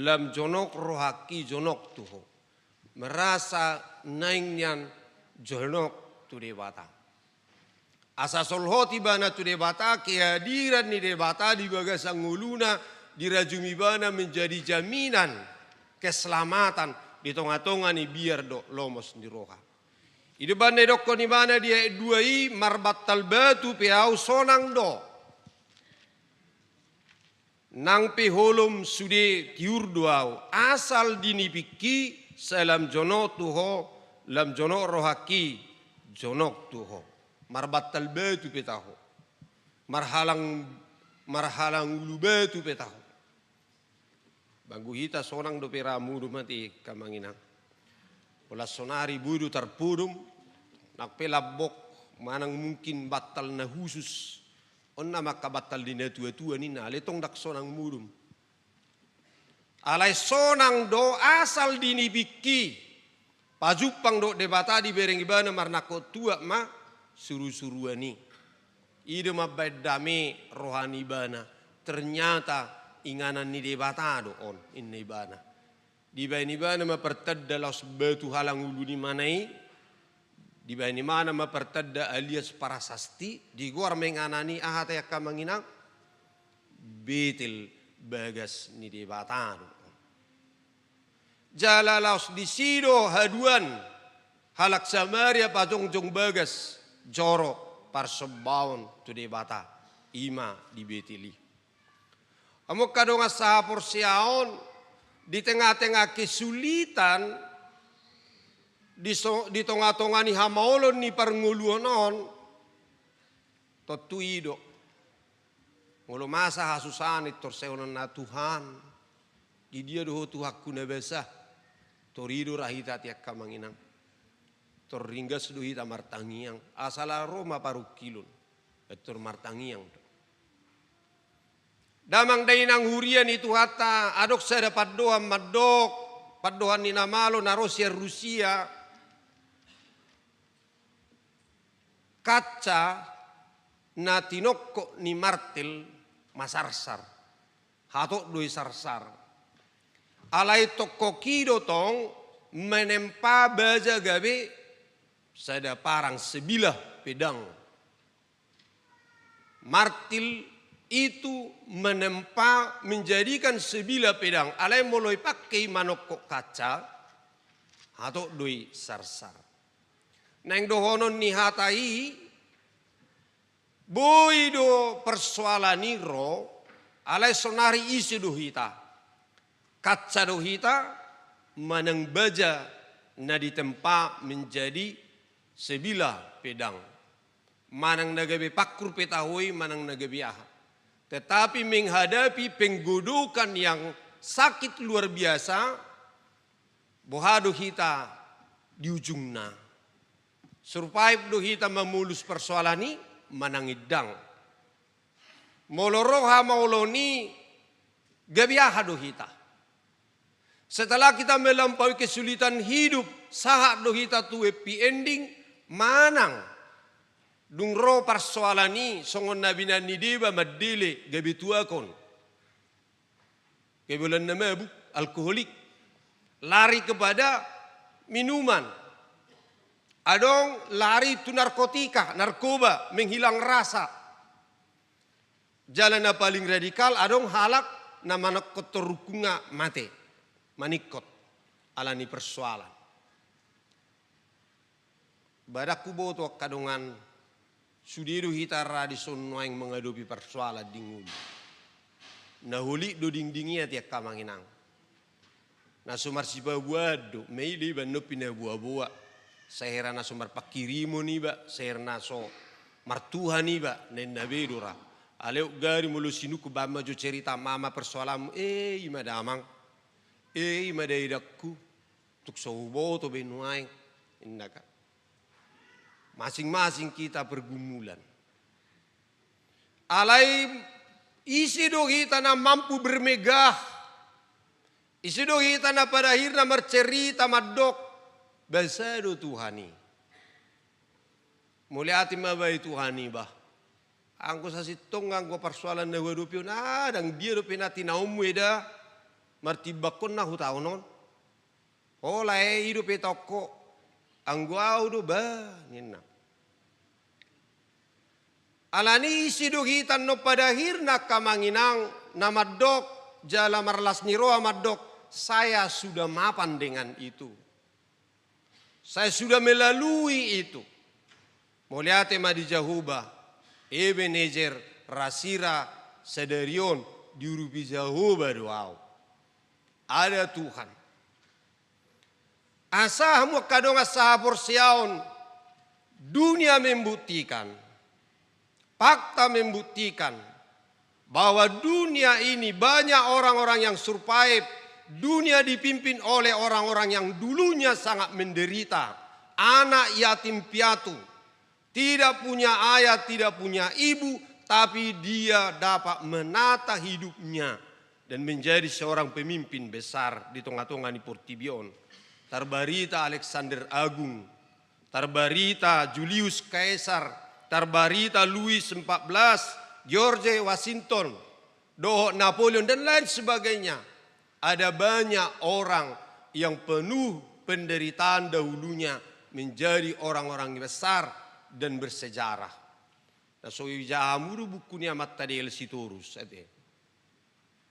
lam jonok rohangki jonok tu Ho. Merasa naeng nian jonok tu Debata. Asa solhot ibana tu Debata, kehadiran ni Debata di bagasan ngoluna dirajumi ibana menjadi jaminan keselamatan di tongatonga ni biar dohot lomos ni roha. I do umbahen na didokkon ibana di ayat dua i: Marbantal batu pe ahu sonang do, nang pe holom sude tiur do ahu, asal di nipingki sai lam jonok tu Ho, lam jonok rohangki jonok tu Ho. Marbantal batu pe taho, marhalang, marhalang ulu batu pe taho. Banggu hita sonang dope ra modom ate, angka amang inang. Holan saonari boi do tarpodom, nang pe lambok manang mungkin bantal na khusus. On nama angka bantal di natuatua ninna, alai tong ndang sonang modom. Alai sonang do asal di nipingki. Pajumpang dohot Debata, dibereng ibana marnangkok tuak ma surusuruan i. I do mambahen dame roha ni ibana. Ternyata inganan ni Debata do on, ninna ibana. Dibahen ibana ma partanda laos batu halang ulu ni imana i. Dibahen ibana ma partanda alias prasasti, digoar ma inganan i aha ate, angka amang inang? Betel, bagas ni Debata do on. Jala laos disi do haduan halak Samaria pajongjong bagas joro parsombaon tu Debata, i ma di Betel i. Hamu angka dongan sahaporseaon, di tengah-tengah kesulitan, di so-, di tongatonga ni hamaolon ni parngoluon on, tontu i do. Molo masa hasusaan i, tor sai holan na, Tuhan, di dia do Ho Tuhanku na basa? Tor i do ra hita ate, angka amang inang. Tor ringgas do hita martangiang, asal ro ma parungkilon, tor martangiang do. Damang dainang huria ni Tuhanta, adong sada pandohan mandok, pandohan ni na malo na ro sian Rusia. Kaca na tinongkok ni martel masarsar. Hatop do i sarsar. Alai tongkok i do tong menempa baja gabe sada parang, sebilah pedang. Martil itu menempa, menjadikan sebilah pedang. Alai molo ipangke i manongkok kaca, hatop do i sarsar. Naeng dohonon ni hata i, boi do persoalan i ro, alai saonari ise do hita? Kaca do hita, manang baja na ditempa menjadi sebilah pedang, manang na gabe pangkur pe taho i, manang na gabe aha. Tetapi menghadapi penggodokan yang sakit luar biasa, boha do hita di ujungna? Survive do hita mamolus persoalan i, manang indang? Molo ro hamaolon i, gabe aha do hita? Setelah kita melampaui kesulitan hidup, sahat do hita tu happy ending, manang dung ro persoalan i songon na binahen ni deba mandele, gabe tuakon, gabe holan na mabuk, alkoholik, lari kepada minuman. Adong lari tu narkotika, narkoba, menghilang rasa. Jala na paling radikal, adong halak na manongkot torungkungna mate, maningkot alani persoalan. Ba ndang huboto angka dongan, sude do hita ra dison nuaeng mangadopi persoalan di ngolu. Na holit do dingding i ate angka amang inang. Na so marsipaboa do, maila iba annon pinaboaboa. Sai hera na so marpangkirimon iba, sai hera na so martuhan iba, na ninna be do ra. Alai gari molo sinungkun, bahen ma jo cerita, ma, ma persoalanmu, e, i ma damang, e, i ma daidangku, tung so huboto be nuaeng, ninna kan. Masing-masing kita pergumulan. Alai ise do hita na mampu bermegah? Ise do hita na pada akhirna marcerita mandok, basa do Tuhan i? Mauliate ma bahen Tuhan i, bah. Anggo sasintongna, anggo persoalan na huadopi on, ndang dia dope na tinaonmu eda martimbangkon na hutaon on? Holan i dope taonku, anggo ahu do, bah, ninna. Alani ise do hita annon pada akhirna angka amang inang na mandok, jala marlas ni roha mandok, saya sudah mapan dengan itu. Saya sudah melalui itu. Mauliate ma di Jahowa, Ebenezer, rasira sadari on diurupi Jahowa do ahu. Ada Tuhan. Asa hamu angka dongan sahaporseaon, dunia membuktikan, fakta membuktikan bahwa dunia ini banyak orang-orang yang survive. Dunia dipimpin oleh orang-orang yang dulunya sangat menderita, anak yatim piatu, tidak punya ayah, tidak punya ibu, tapi dia dapat menata hidupnya dan menjadi seorang pemimpin besar di tengah-tengah ni portibi on. Tarbarita Alexander Agung, tarbarita Julius Caesar, tarbarita Louis empat belas, George Washington, dohot Napoleon, dan lain sebagainya. Ada banyak orang yang penuh penderitaan dahulunya menjadi orang-orang besar dan bersejarah. Na so ijahahon do buku ni amanta Daniel Sitorus, ate.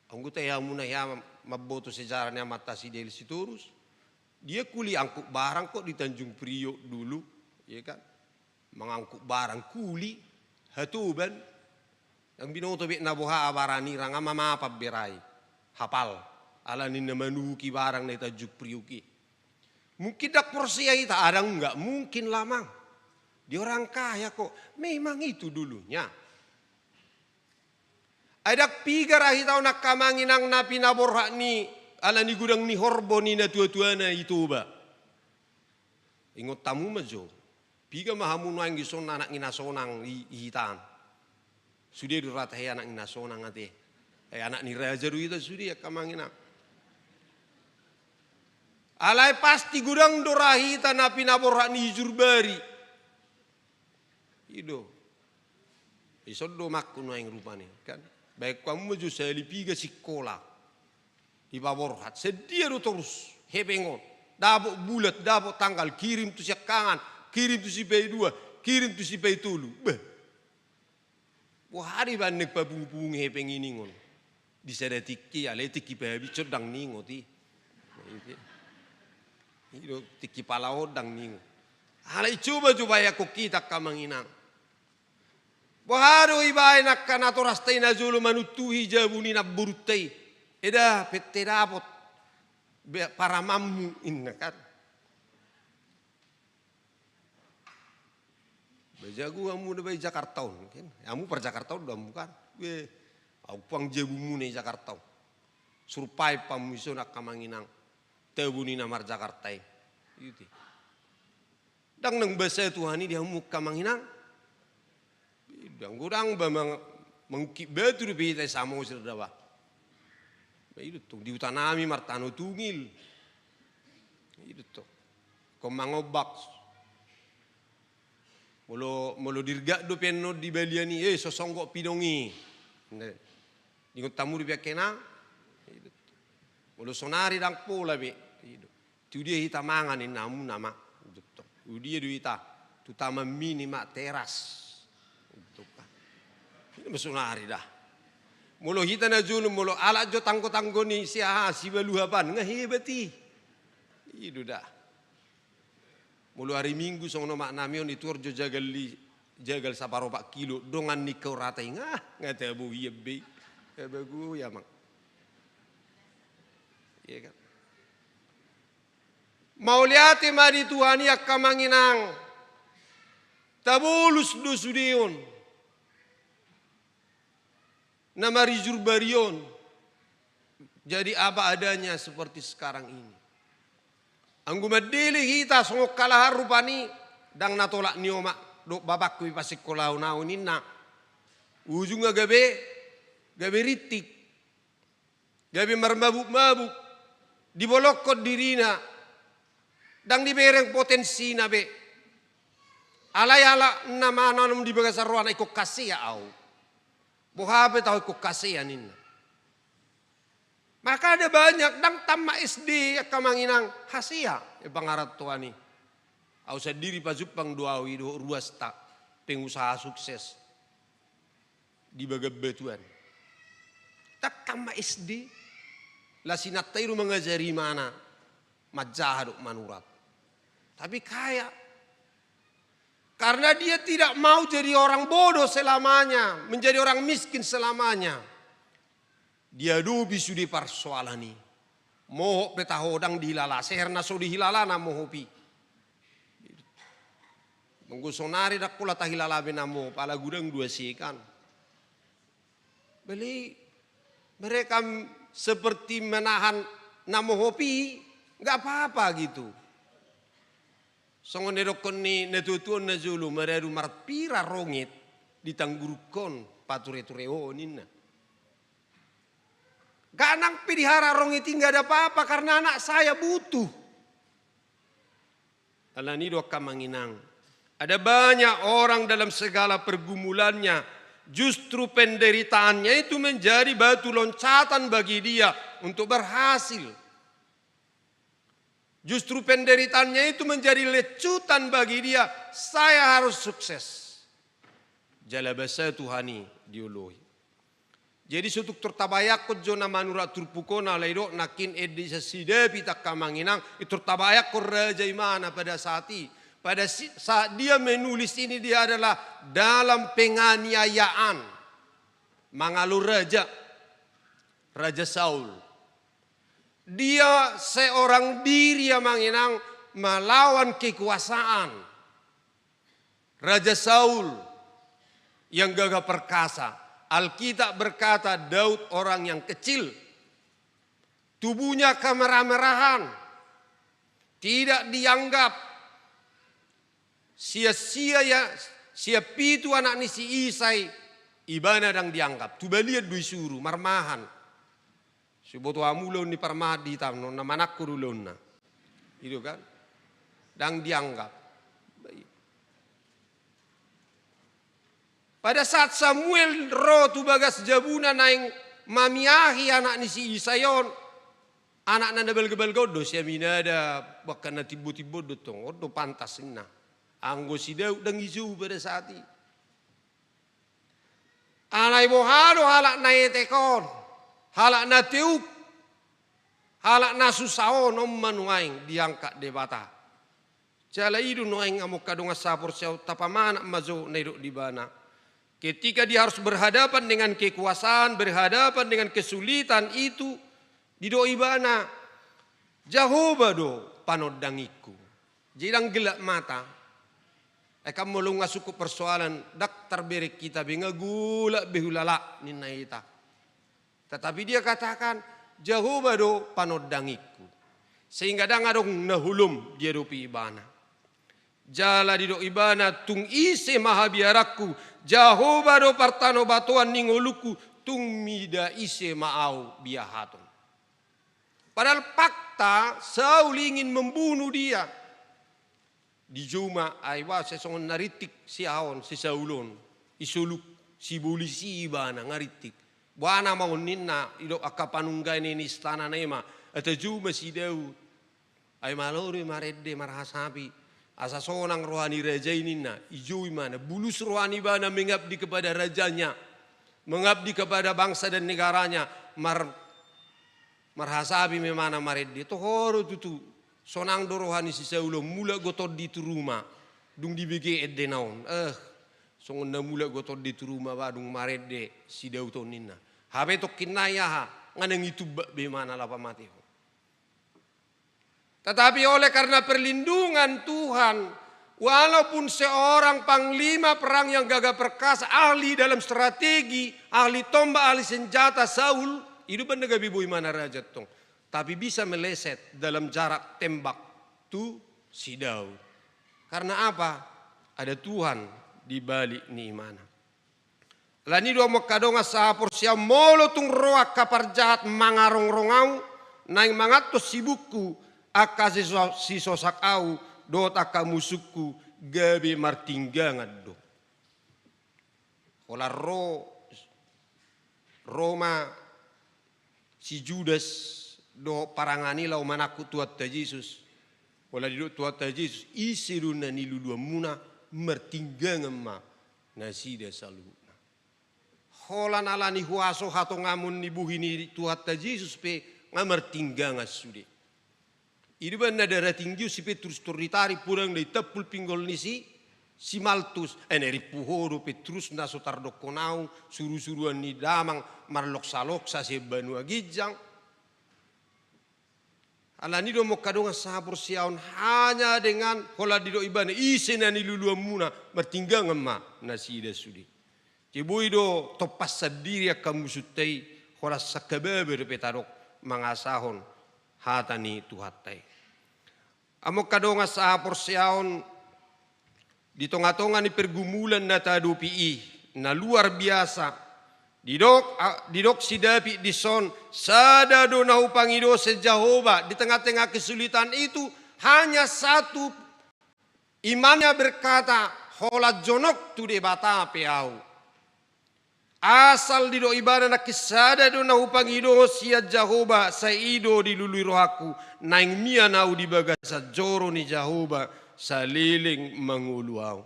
Anggo tahe hamu na hea mamboto sejarah ni amanta si Daniel Sitorus, dia kuli angkut barang kok di Tanjung Priok dulu, ya kan? Mangangkut barang kuli, hatoban. Ndang binoto be na boha abara ni ra, nga mamapan be ra i. Hapal. Alani na manuki barang na i Tanjung Priok i. Mungkin ndang porsea hita, adong nggak mungkin lah, Mang. Dia orang kaya kok. Memang itu dulunya. Ai ndang piga ra hita on angka amang inang na pinaborhat ni, alani godang ni horbo ni natuatuana i Toba. Ingot hamu ma jo. Piga ma hamu nuaeng dison anak ni na sonang i, i hita an? Sude do ra tahe anak ni na sonang ate. Eh, anak ni raja do hita sude angka amang inang. Alai pasti godang do ra hita na pinaborhat ni Ijurbari. I do. Ison do mangku nuaeng rupani, kan? Baen hamu ma jo sahali piga sikola dipaborhat. Sadia do torus hepeng on. Dapot bulan, dapot tanggal, kirim tu siangkangan, kirim tu sipaidua, kirim tu sipaitolu. Beh. Boha do ibaen naeng papungu-pungu hepeng i ningon. Di sada tingki, alai tingki pahabitson ndang ningot i. I do, tingki palaon ndang ningot. Alai coba-coba i angka hita angka amang inang. Boha do ibaen angka natorasta i na jolo manuntuhi jabu ni namborunta i. Eda, pette dapot be-, paramanmu inna kan. Ba jago hamu na ba i Jakarta on kan. Hamu par Jakarta on do hamu kan. Be, au pang jabumuna i Jakarta on. Survive hamu dison angka amang inang. Tabo ni na mar Jakarta i. Ite. Ndang nang basa Tuhan i di hamu angka amang inang. Ndang godang ba mang-, mangungkit batu dope hita i Samosir da ba. Ba i do tong di huta nami martano tungil. I do tong. Ingkon mangombak. Molo, molo dirgak dope annon di balian i, eh, so songgop pidong i. Ingot hamu dope angka inang. I do tong. Molo sonari ndang pola be. I do. Tu dia hita mangan ninna hamu nama. Udia do hita tu taman mini ma teras. Untukka. Ini masonari dah. Molo hita na jolo molo alat jo tanggo-tanggo ni si aha si baluhapan nga hebat i. I do dah. Molo hari Minggu songon omak nami on i tuor jo jagal i, jagal saparopak kilo dongan ni kaurata i nga, nga tabo hian be. Nga bago ya mang. Iya kan? Mauliate ma di Tuhan i angka amang inang. Tabolus do sude on. Na marijur bari on. Jadi apa adanya seperti sekarang ini. Anggo mandele hita songon kalahan rupani, ndang na tolak ni omak dohot bapakku i pasingkolahon au ninna. Ujungna gabe, gabe rintik. Gabe marmabuk-mabuk, dibolongkon dirina, ndang dibereng potensina be. Alai ala na mananom di bagasan rohana ingkon hasea au. Boha pe taho ingkon hasea ninna. Maka ada banyak, ndang tamat S D angka amang inang hasea, eh, pangarantoan i. Au sandiri pajumpang do au i dohot ruasta, pengusaha sukses. Di bagan batuan. Ndang tamat S D. Las inanta i do mangajari imana manjaha dohot manurat. Tapi kaya. Karena dia tidak mau jadi orang bodoh selamanya, menjadi orang miskin selamanya. Diadopi sude parsoalan i. Mohop pe taho ndang dihilala, seher na so dihilala na mohop i. Anggo sonari ndang pola tahilala be na mohop, ala godang do ase kan. Beli mereka seperti menahan na mohop i, nggak apa-apa gitu. Songon didokkon ni na tuatua on na jolo, maradu marpira rongit ditanggurungkon patureture ho ninna. Ganang pe dihara rongit i nggak ada apa-apa karena anak saya butuh. Alani do angka amang inang. Ada banyak orang dalam segala pergumulannya, justru penderitaannya itu menjadi batu loncatan bagi dia untuk berhasil. Justru penderitaannya itu menjadi lecutan bagi dia, saya harus sukses. Jala basa Tuhan i dioloi. Jadi so tung tor tabayangkon jo na manurat turpuk on alai dok nangkin ende sian si Daud angka amang inang, i tor tabayangkon raja imana pada saat i. Pada si-, saat dia menulis ini dia adalah dalam penganiayaan. Mangalo raja. Raja Saul. Dia seorang diri amang inang melawan kekuasaan. Raja Saul yang gagah perkasa. Alkitab berkata Daud orang yang kecil. Tubuhnya kemerah-merahan. Tidak dianggap. Sia-sia ya, sia pitu anak ni si Isai, ibana ndang dianggap. Tu balian do isuru, marmahan. Siboto hamu ulaon ni parmahan di hita on, na manangko do ulaonna. I do kan? Ndang dianggap. Pada saat Samuel ro tu bagas jabuna naeng mamiahi anak ni si Isai on, Anakna na balgabalga on do si Aminadab, bahkan na timbotimbo on do tong, on do pantas ninna. Anggo si Daud ndang ijou pada saat i. Alai boha do halak na etek on, halak na teup, halak na susa on, on ma nuaeng diangkat Debata. Jala i do nuaeng, amongka dongan sahaporseaon, tapamanat ma jo na didok di ibana. Ketika dia harus berhadapan dengan kekuasaan, berhadapan dengan kesulitan itu, didok ibana, Jahowa do panondangingku. Jadi ndang gelap mata. Ai kan molo nga sungkun persoalan, ndang tarbereng hita be, nga golap be hulala ninna hita. Tetapi dia katakan, Jahowa do panondangingku. Sehingga ndang adong na holom diadopi ibana. Jala didok ibana, tung ise ma habiaranku, Jahowa do partanobatoan ni ngolungku, tung mida ise ma ahu biahaton. Padahal fakta, Saul ingin membunuh dia. Dijou ma, ai ba, sai songon na rintik si aha on, si Saul on, i soluk, sibolis i ibana, nga rintik. Boha nama on ninna, didok angka panungga ni istana na i ma, ai tajou ma si Daud. Ai malo do i marende, marhasapi. Asa sonang roha ni raja i ninna, ijou ibana, bulus roha ni ibana mengabdi kepada rajanya, mengabdi kepada bangsa dan negaranya, mar marhasapi ma ibana marende. Toho do tutu, sonang do roha ni si Saul on, mulak do tondi tu ruma, dung dibege endena on. Eh, songon na mulak do tondi tu ruma ba dung marende si Daud on ninna. Hape tongkin nai aha, nga naeng itumbak be ibana laho pamatehon. Tetapi oleh karena perlindungan Tuhan, walaupun seorang panglima perang yang gagah perkasa, ahli dalam strategi, ahli tombak, ahli senjata, Saul, i do umbahen na gabe boi ibana raja tong. Tapi bisa meleset dalam jarak tembak tu si Daud. Karena apa? Ada Tuhan di balik ni ibana. Alani i do, amongka dongan sahaporseaon, molo tung ro angka parjahat mangarongrong ahu, naeng mangantos sibukku, angka siso-, sisosak ahu dohot angka musungku, gabe martinggangan do. Holan ro, ro ma si Judas dohot parangan i laho manangkup Tuhanta Jesus. Holan didok Tuhanta Jesus, ise do na niluluanmuna, martinggangan ma nasida saluhutna. Holan alani huaso hatongamon ni bohi ni Tuhanta Jesus pe nga martinggangan sude. I do umbahen na darah tinggi on si Petrus, tor ditarik podang, ditampul pinggol ni si, si Maltus. Ai na rimpu ho do Petrus na so tardokkon ahu, surusuruan ni damang, marloksaloksa sian banua ginjang. Alani i do, amongka dongan sahaporseaon, hanya dengan holan didok ibana, ise na niluluanmuna, martinggangan ma nasida sude. Jadi boi do tompas sandiri angka musunta i, holan sangkababa dope tadok mangasahon hata ni Tuhanta i. Amongka dongan sahaporseaon, di tongatonga ni pergumulan na taadopi i, na luar biasa, didok, a, didok si David dison, sada do na hupangido sian Jahowa, di tengah-tengah kesulitan itu, hanya satu imannya berkata, holan jonok tu Debata pe ahu. Asal didok ibana nangkin sada do na hupangido sian Jahowa, sai i do dilului rohangku, naeng mian ahu di bagasan joro ni Jahowa saleleng mangolu ahu.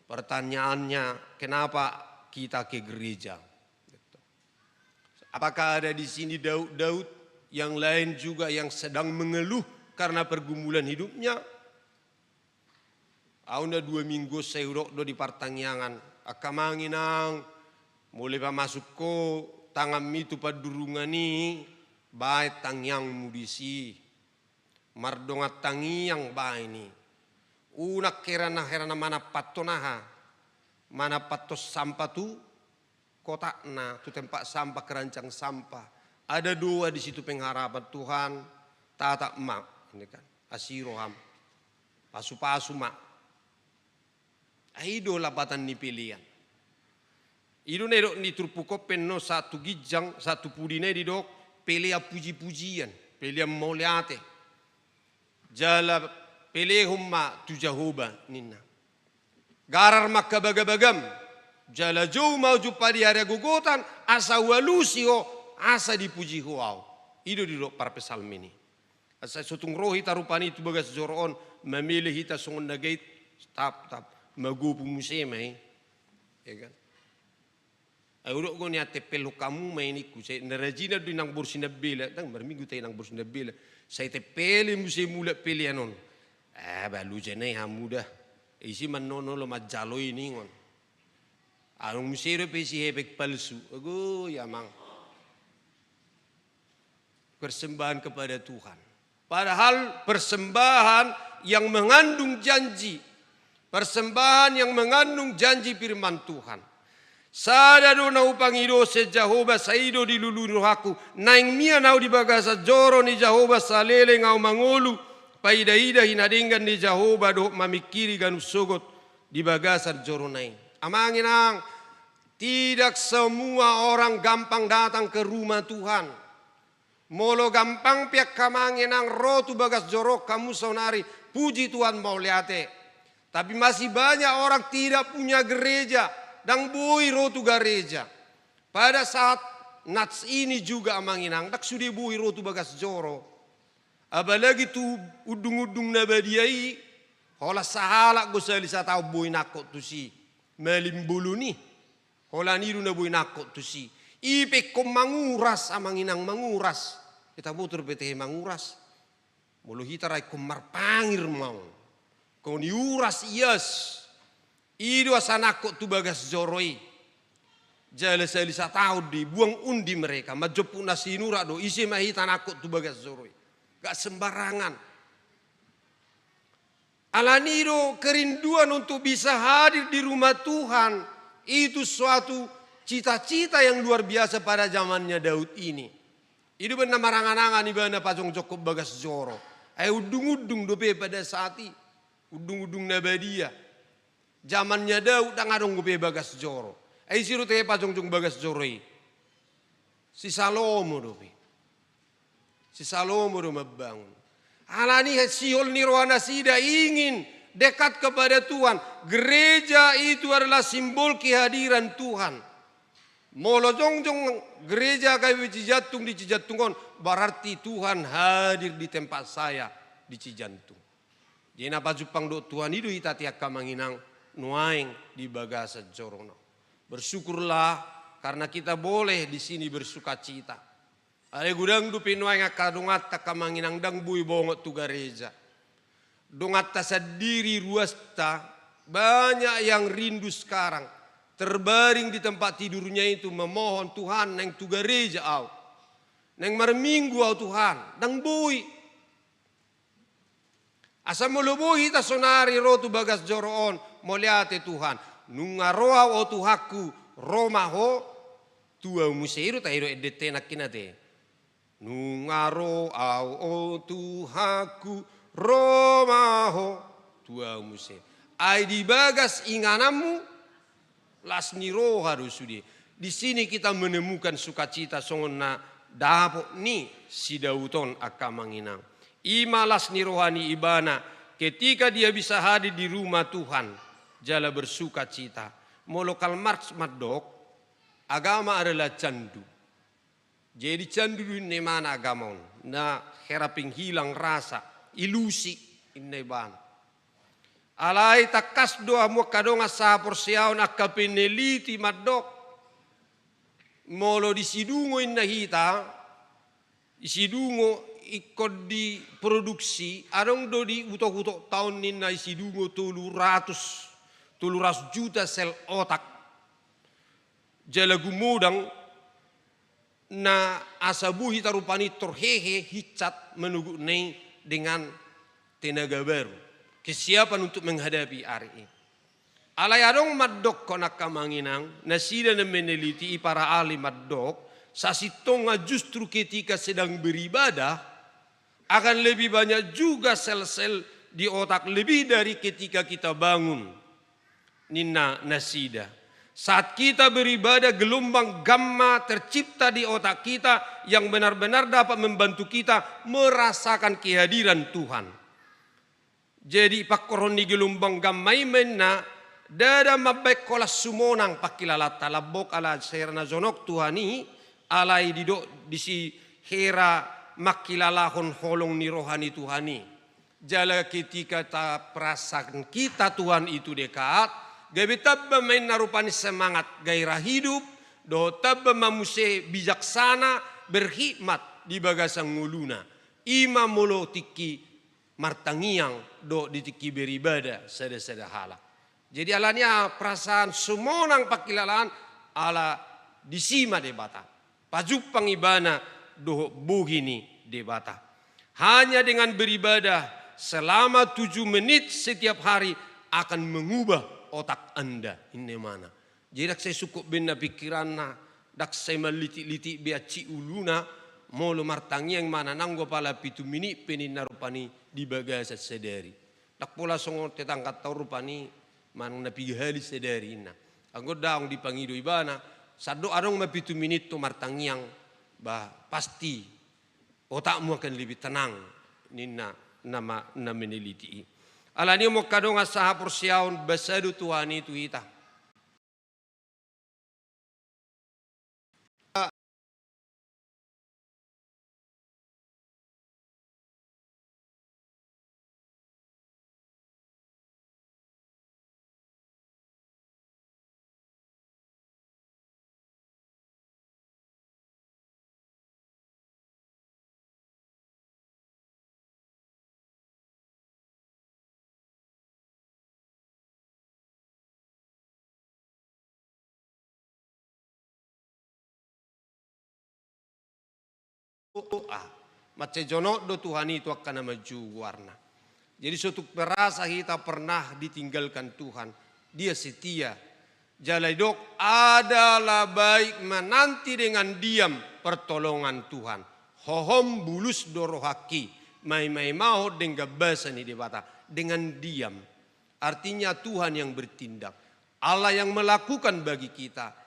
Pertanyaannya, kenapa kita ke gereja? Apakah ada di sini Daud-Daud yang lain juga yang sedang mengeluh karena pergumulan hidupnya? Ahu na dua minggu on sai hudok do di partangiangan, angka amang inang, molo pamasuk ho tanganmi tu pandurungan i, baen tangiangmu disi. Mardongan tangiang baen i. Unang hera na, hera na manampathon aha? Manampathon sampah tu kotakna, tu tempat sampah, keranjang sampah. Ada doa di situ, pengharapan, Tuhan, tatap ma, ini kan, asi roham, pasupasu ma. Ai i do lapatan ni pelean. I do na didok ni turpuk on pe annon sahat tu ginjang, sahat tu pudi na i didok, pelean pujipujian, pelean mauliate. Jala pelehon ma tu Jahowa ninna. Garar ma angka bagabagam, jala jou ma ahu jumpa di ari hagogotan, asa hualusi ho, asa dipuji ho ahu. I do didok parpsalmen i. Asa so tung ro hita rupani tu bagas joro on, mamele hita songon na gait, tap, tap, magopu muse ma i. Ya kan? Ai hudok do nian, tempel hamu ma i ningku, sai na rajin do inang boru Sinambela, ndang marminggu ta inang boru Sinambela. Sai tempeli muse mulak pelean on. Ah, balu jana i hamu da. Isi mannono lo manjalo i ningon. Adong muse dope isi hepeng palsu. Ago, ya amang. Persembahan kepada Tuhan. Padahal persembahan yang mengandung janji. Persembahan yang mengandung janji firman Tuhan. Sada do na hupangido sian Jahowa, sai i do dilului rohangku. Naeng mian ahu di bagasan joro ni Jahowa, saleleng ahu mangolu, paida-ida hinadenggan ni Jahowa dohot mamingkiri ganup sogot di bagasan jorona i. Amang inang, tidak semua orang gampang datang ke rumah Tuhan. Molo gampang pe angka amang inang ro tu bagas joro hamu saonari, puji Tuhan, mauliate. Tapi masih banyak orang tidak punya gereja, ndang boi ro tu gareja. Pada saat nats ini juga amang inang, ndang sude boi ro tu bagas joro. Apalagi tu undung-undung na badia i, holan sahalak do sahali sataon boi nangkok tusi. Malim bolon i. Holan i do na boi nangkok tusi. I pe ingkon manguras, amang inang, manguras. Hita boto dope tahe manguras. Molo hita ra ingkon marpangir ma on. Ingkon iuras ias. I do asa nangkok tu bagas joro i. Jala sahali sataon do i, buang undi mereka. Manjompu na sinurat do, ise ma hita nangkok tu bagas joro i. Gak sembarangan. Alani i do kerinduan untuk bisa hadir di rumah Tuhan, itu suatu cita-cita yang luar biasa pada zamannya Daud ini. I do umbahen na marangan-angan ibana pajongjongkon bagas joro. Ai undung-undung dope pada saat i. Undung-undung na badia. Zamannya Daud ndang adong dope bagas joro. Ai ise do tahe pajongjong bagas joro i? Si Salomo dope. Si Salomo do mambangun. Alani sihol ni roha nasida ingin dekat kepada Tuhan. Gereja itu adalah simbol kehadiran Tuhan. Molo jongjong gereja K P P Cijantung di Cijantung on, berarti Tuhan hadir di tempat saya di Cijantung. Jadi na pajumpang dohot Tuhan i do hita, angka amang inang, nuaeng di bagasan joro on. Bersyukurlah karena kita boleh di sini bersukacita. Alai godang dope nuaeng angka donganta, angka amang inang, ndang boi bongot tu gareja. Donganta sandiri, ruasta, banyak yang rindu sekarang. Terbaring di tempat tidurnya itu memohon, "Tuhan, naeng tu gareja ahu. Naeng marminggu ahu, Tuhan." Ndang boi. Asa molo boi hita saonari ro tu bagas joro on, mauliate Tuhan. Nunga ro ahu, o Tuhanku, ro ma Ho, tu ahu muse, i do tahe do endenta nangkin ate. Nunga ro ahu, o Tuhanku, ro ma Ho, tu ahu muse. Ai di bagas ingananmu, las ni roha do sude. Di sini kita menemukan sukacita songon na dapot ni si Daud on, angka amang inang. I ma las ni roha ni ibana ketika dia bisa hadir di rumah Tuhan jala bersukacita. Molo Karl Marx mandok, agama adalah candu. Jadi candu do inna ibana agama on, na hera penghilang rasa, ilusi inna ibana. Alai tangkas do hamu angka dongan sahaporseaon, angka peneliti mandok, molo di sidungo inna hita, di sidungo ingkon diproduksi, adong do di utok-utok taon ninna di sidungo tolu ratus, tolu ratus juta sel otak. Jala gumodang na asa boi hita rupani torhehe, hinsat, manogot na i dengan tenaga baru, kesiapan untuk menghadapi ari i. Alai adong mandokkon, angka amang inang, nasida na meneliti i, para ahli mandok, sasintongna justru ketika sedang beribadah, akan lebih banyak juga sel-sel di otak lebih dari ketika kita bangun, ninna nasida. Saat kita beribadah, gelombang gamma tercipta di otak kita yang benar-benar dapat membantu kita merasakan kehadiran Tuhan. Jadi, pangkorhon ni gelombang gamma i ma inna, ndada mambaen holan sumonang pangkilalaanta, lambok ala sera na jonok Tuhan i, alai didok disi hira mangkilalahon holong ni roha ni Tuhan i. Jala ketika taperasaan kita Tuhan itu dekat, gabe tamba ma inna rupani semangat gairah hidup, dohot tamba ma muse bijaksana berhikmat di bagasan ngoluna. I ma molo tingki martangiang dohot di tingki beribadah sada-sada halak. Jadi alani aha perasaan sumonang pangkilalaan? Ala disi ma Debata. Pajumpang ibana dohot bohi ni Debata. Hanya dengan beribadah selama tujuh menit setiap hari akan mengubah otak Anda. Inna imana. Jadi ndang sai sungkot be ninna pingkiranna, ndang sai manlitik-litik be hansit uluna, molo martangiang ma na nanggo pala pitu menit pe ninna rupani di bagasan sadari. Ndang pola songon tetangganta on rupani manang na piga hali sadari inna. Anggo ndang dipangido ibana, sandok adong ma pitu menit tu martangiang, bah, pasti otakmu akan lebih tenang, ninna nama na meneliti i. Alani i molo adong asa haporseaon, basa do Tuhan i tu hita. Doa. Mansai jonok do Tuhan i tu angka na manjou goarna. Jadi so tung merasa hita pernah ditinggalkan Tuhan, Dia setia. Jala didok, adalah baik menanti dengan diam pertolongan Tuhan. Hohom bulus do rohangki maimaimahon denggan basa ni Debata. Dengan diam. Artinya Tuhan yang bertindak. Allah yang melakukan bagi kita.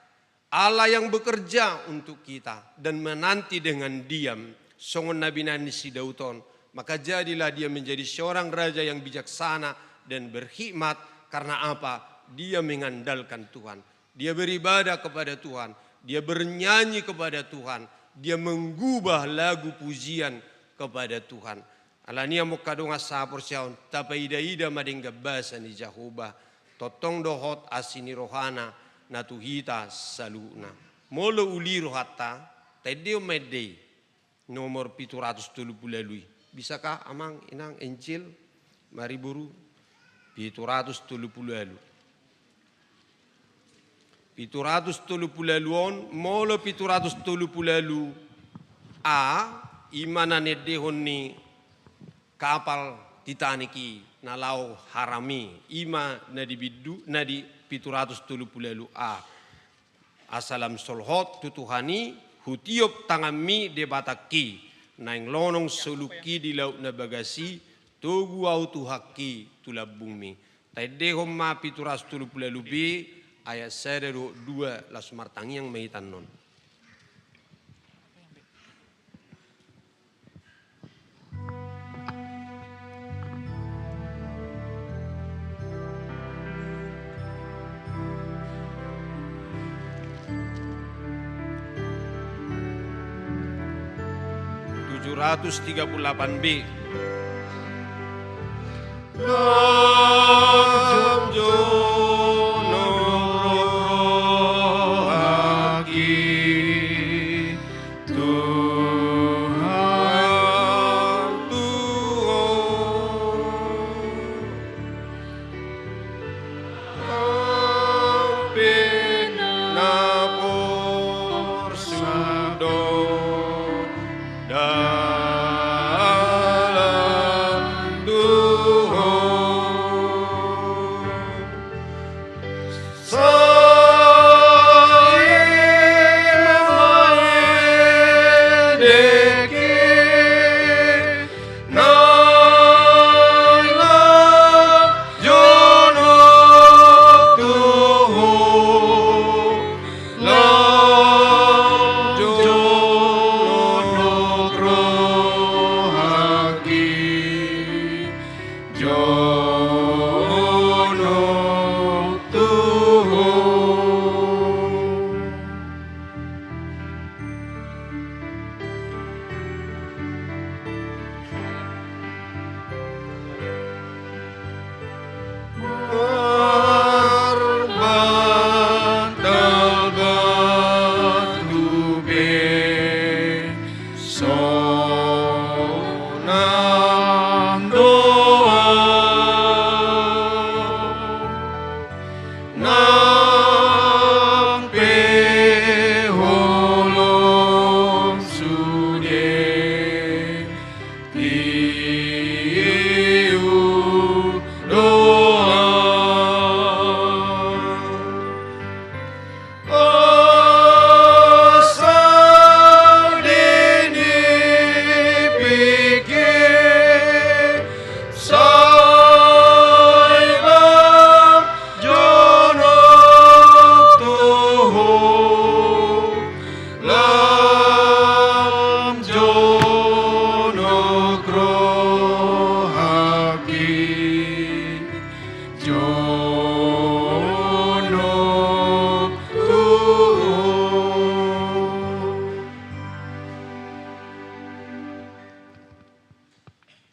Allah yang bekerja untuk kita dan menanti dengan diam, songon na binahen ni si Daud on, maka jadilah dia menjadi seorang raja yang bijaksana dan berhikmat. Karena apa? Dia mengandalkan Tuhan. Dia beribadah kepada Tuhan. Dia bernyanyi kepada Tuhan. Dia menggubah lagu pujian kepada Tuhan. Alani i molo adong asa haporseaon, tapaidaida ma denggan basa ni Jahowa, tongtong do hot asi ni rohana na tu hita saluhutna. Molo uli rohanta, taendehon ma ende i, nomor pitu ratus tolu pulu ualu i. Bisakah amang, inang, Angel, mari boru, pitu ratus tolu pulu ualu. Pitu ratus tolu pulu ualu on, molo pitu ratus tolu pulu ualu A, i ma na niendehon ni kapal Titanic i, na laho haram i, i ma na di bindu, na di pitu ratus tolu pulu ualu A. Asa lam solhot tu Tuhan i, hutiop tanganmi Debatangki, naeng lonong soluki di laut na bagas i, togu ahu Tuhanki tu lambungmi. Taendehon ma pitu ratus tolu pulu ualu B, ayat sada dohot dua, laos martangiang ma hita annon. Tujuh ratus tiga puluh delapan B. Lam jonok rohangki Tuhan, tu Ho. Au pe na porsuk do dalan tu Ho.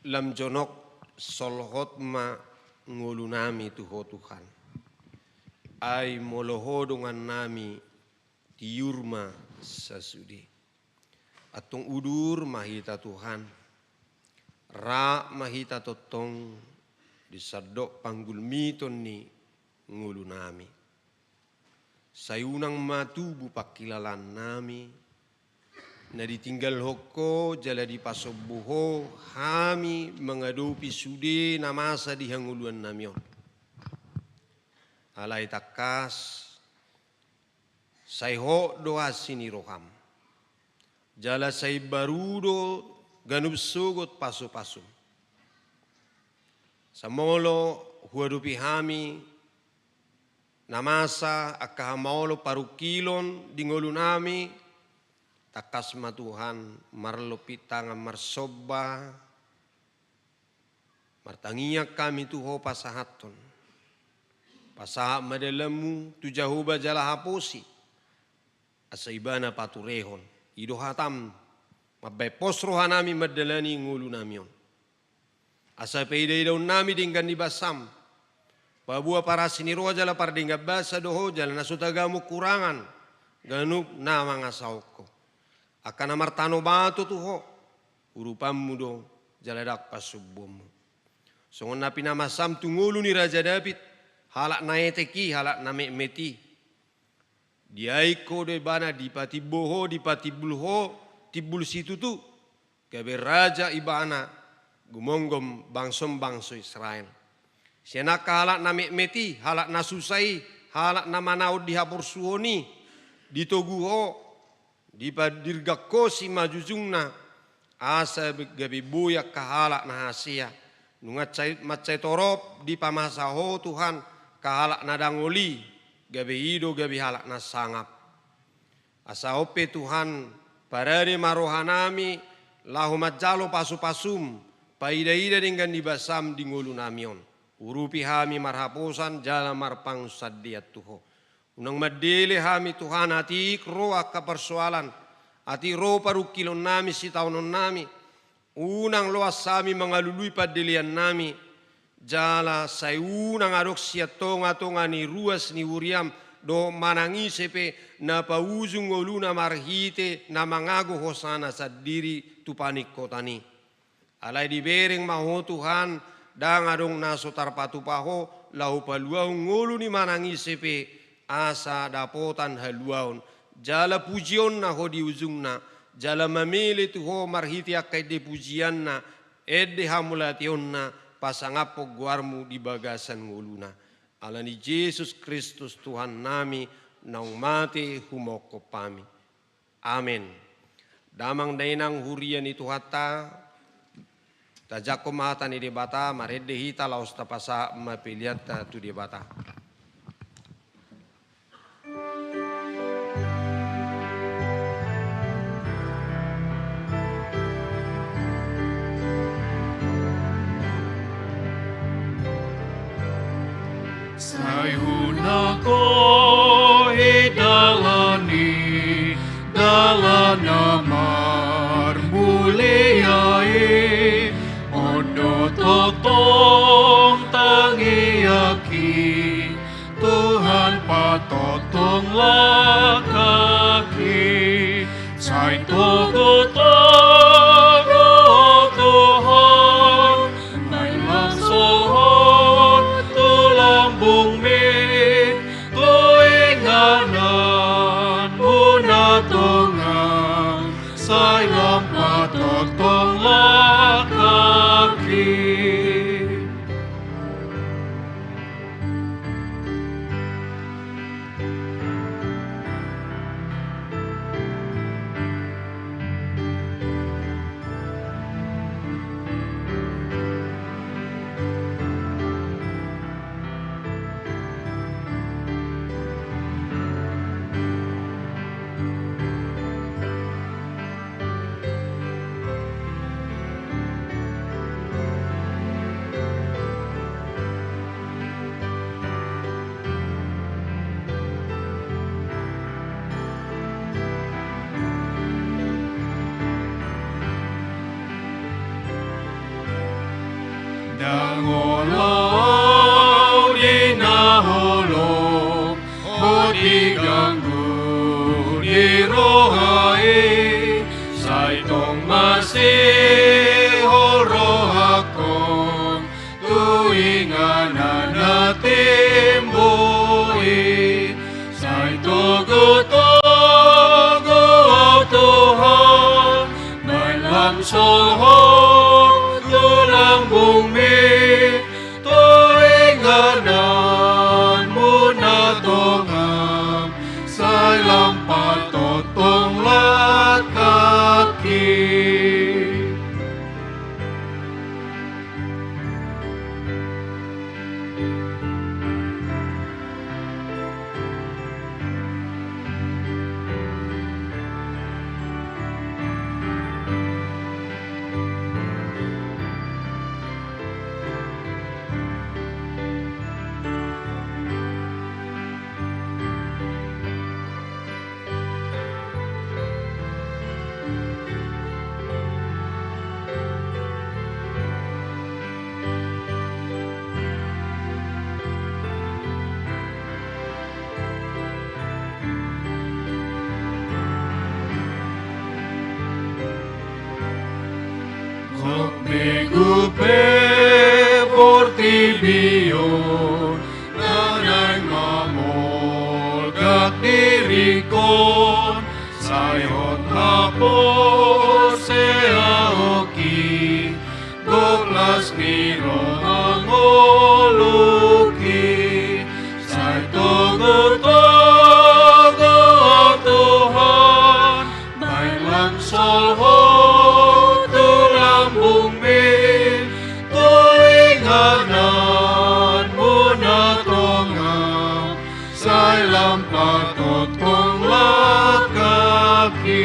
Lam jonok solhot ma ngolunami tu Ho Tuhan. Ai molo Ho dongannami, tiur ma sasude. Antong udur ma hita Tuhan. Rap ma hita tongtong di sandok panggulmiton ni ngolunami. Sai unang ma tubu pangkilalaannami, na ditinggalhon Ho jala dipasombu Ho hami mangadopi sude na masa di hangoluannami on. Alai tangkas, sai hot do asi ni roham. Jala sai baru do ganup sogot pasupasum. Asa molo huadopi hami na masa angka hamaolon parungkilon di ngolunami, tangkas ma Tuhan marlompit tangan marsomba, martangiang hami tu Ho pasahathon. Pasahat ma dalanmu tu Jahowa jala haposi, asa Ibana paturehon. I do hatam, mambahen pos rohanami mandalani ngolunami on. Asa paidaidaonnami denggan ni basam. Paboa parasi ni roha jala pardenggan basa do Ho, jala na so tagamon hurangan ganup na mangasahon Ho. Angka na martano bato tu Ho, urupanmu do jala ndang pasombuonmu. Songon na pinamasam tu ngolu ni Raja Daud, halak na etek i, halak na metmet i. Diain Ho do ibana, dipatimbo Ho, dipatimbul Ho, timbul situtu, gabe raja ibana, gumomgom bangso-bangso Israel. Sian angka halak na metmet i, halak na susa i, halak na manaon di haporsuhon i, ditogu Ho, dipadirgak Ho simanjujungna, asa gabe boi angka halak na hasea. Nunga sai, mansai torop dipamasa Ho Tuhan, angka halak na dangol i, gabe i do gabe halak na sangap. Asa on pe Tuhan, parade ma rohanami, laho manjalo pasupasum, paidaida denggan ni basam di ngolunami on. Urupi hami marhaposan, jala marpangunsandean tu Ho. Unang mandele hami Tuhan, atik ro angka parsoalan, atik ro parungkilonnami sitaononnami, unang loas hami mangalului pandeleannami, jala sai unang adong sian tongatonga ni ruas ni huriam dohot manang ise pe na paujung ngoluna marhite na mangago hosana sandiri tu paningkotan i. Alai dibereng ma Ho Tuhan, ndang adong na so tarpatupa Ho, laho paluahon ngolu ni manang ise pe, asa dapotan haluaon, jala pujionna Ho di ujungna, jala mamele tu Ho marhite angka ende pujianna, ende hamauliateonna, pasangaphon goarmu di bagasan ngoluna. Ala ni Jesus Kristus Tuhannami, naung mate humongkop hami. Amen. Damang dainang huria ni Tuhanta, tajangkon ma hata ni Debata, marende hita laos tapasahat ma peleanta tu Debata. Sai unang ho hidalani dalan na marmulia i, on do tongtong tangiangki, Tuhan patongtong langkangki. Sai togutogu ho Tuhan, mailang sohot tu lambungmi, tu Ndang olo au di na holom, hot di ganggu di roha i, sai tong masihol rohangkon tu inganan na timbo i. Sai togu-togu au Tuhan, baen lam solhot tu lambungmi, tu ingananmuna tongam, sai lam patotong langkangki. Gok begu pe portibi on, na naeng mamolgak diringkon, sai hot haporseaonki, gok las ni roha ngolungki, sai togu-togu au Tuhan, baen lam solhot tu lambungmi, tu ingananmuna tongam, sai lam patotong langkangki.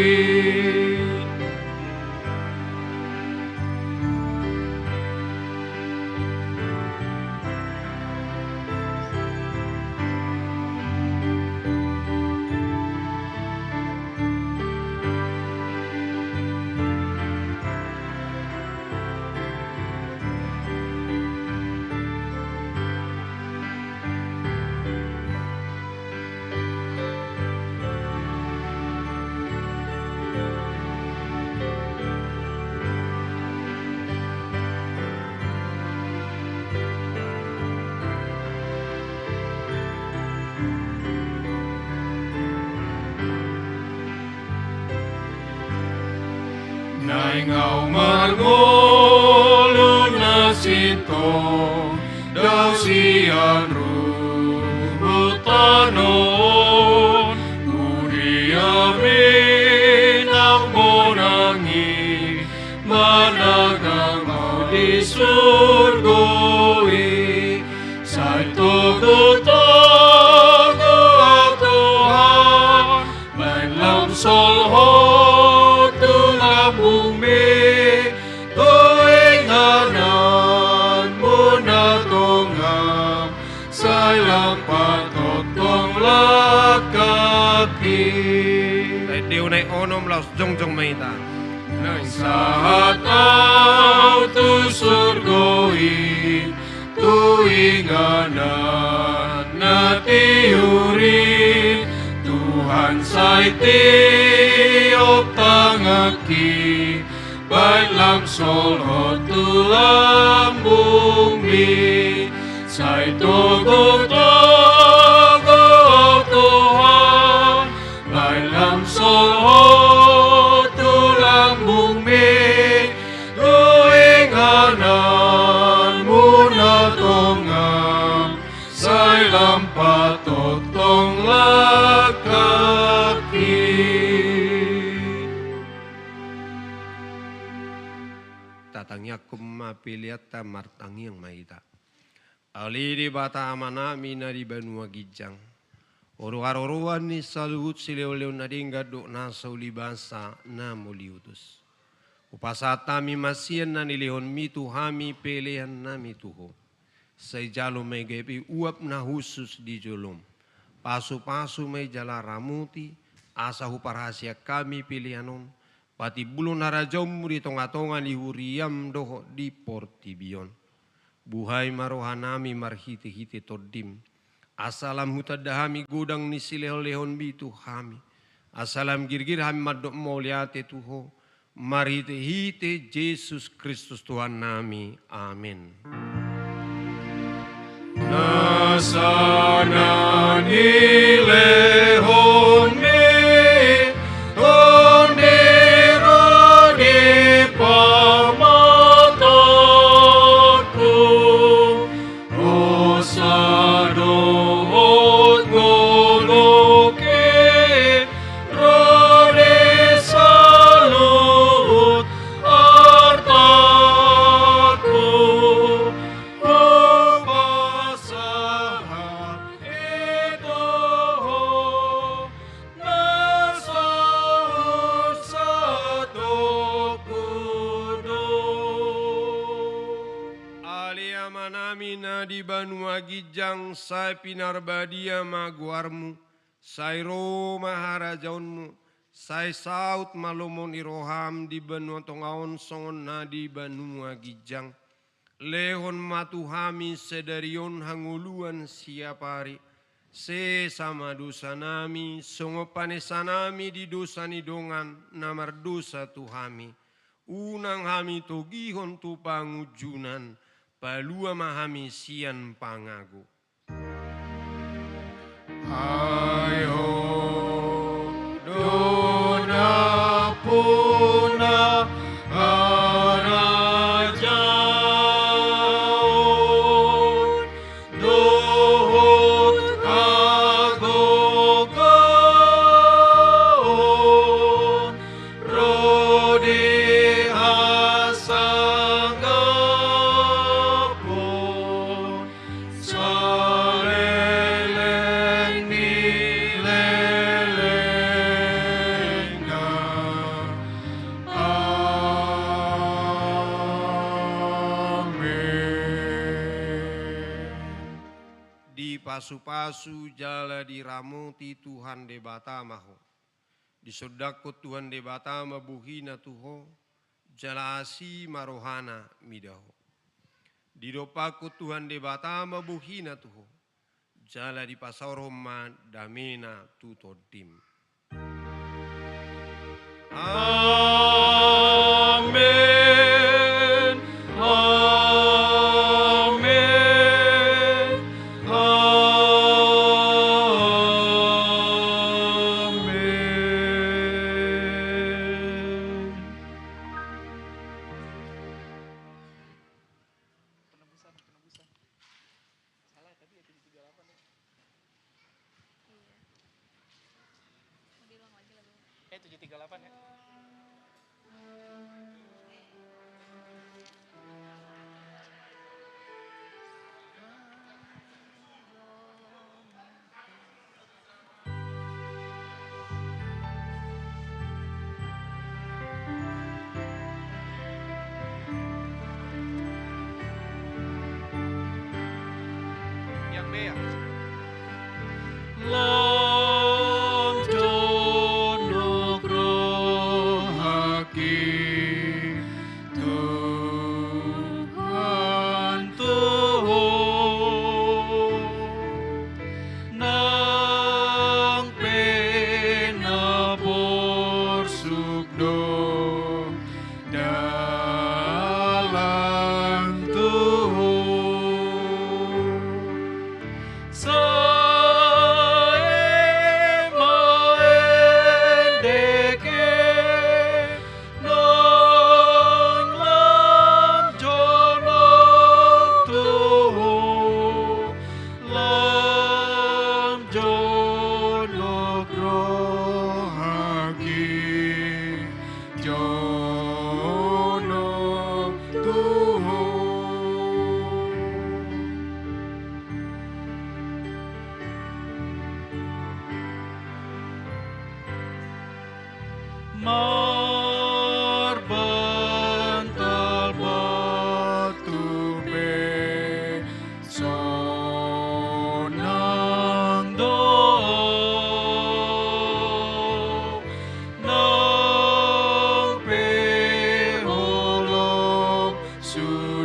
Naeng au marngolu na sintong dao sian ruhut tano on, huriami naung monang i, managang au di surgo i, sai togu-togu au Tuhan, baen lam solhot tu lambungmi, tu ingananmuna tongam, sai lam patotong langkangki. Taendehon aek onom laos jongjong ma hita. Naeng sahat au tu surgo i, tu inganan na tiur i, Tuhan sai tiop tanganki, baen lam solhot tu lambungmi, sai togu-togu au Tuhan, baen lam solhot tu lambungmi, tu ingananmuna tongam, sai lam patotong langkangki. Tatangiangkon ma peleanta, martangiang ma hita. Ale Debata Amanami na di banua ginjang, Ho do haroroan ni saluhut silehonlehon na denggan dohot na so ulibasa na mauliutus. Hupasahat hami ma sian na nilehonmi tu hami peleannami tu Ho. Sai jalo ma i gabe uap na hushus di jolom. Pasupasu ma i jala ramuti, asa huparhaseang hami pelean on patimbulhon harajaonmu di tongatonga ni huriam dohot di portibi on. Buhai ma rohanami marhitehite Tondim, asa lam hutanda hami godang ni silehonlehonmi tu hami, asa lam girgir hami mandok mauliate tu Ho, marhitehite Jesus Kristus Tuhannami. Amen. Nasa na nilehonmi Tondim ro di pamatangku, hosa dohot ngolungki ro di saluhut artangku, hupasahat i tu Ho, na saut satongkin do. Ale Amanami na di banua ginjang, sai pinarbadia ma goarMu, sai ro ma harajaonMu, sai saut ma lomo ni rohaM di banua tonga on songon na di banua ginjang. Lehon ma tu hami sadari on hangoluan siapari. Sesa ma dosanami, songon panesanami di dosa ni dongan na mardosa tu hami. Unang hami togihon tu pangunjunan, palua ma hami sian pangago. Ai Ho do nampuna harajaon dohot hagogoon ro di hasangaphon saleleng ni lelengna. Amen. Dipasupasu jala diramoti Tuhan Debata ma ho. Disondangkon Tuhan Debata ma bohina tu ho, jala asi ma rohana mida ho. Didompakkon Tuhan Debata ma bohina tu ho, jala dipasaorhon ma damena tu tondim. Amen. Amen. Amen. Penebusan, penebusan. Salah tadi ya, tujuh tiga delapan ya. Iya. Mau diulang lagi lagunya. Eh, tujuh tiga delapan ya. Yang B ya. Lam jonok rohangki Tuhan tu ho, nang pe na porsuk do dalan tu ho. Sai ma endeke nang lam jonok tu ho, lam jonok rohangki jonok tu ho. Marbantal batu pe sonang do, nang pe holong su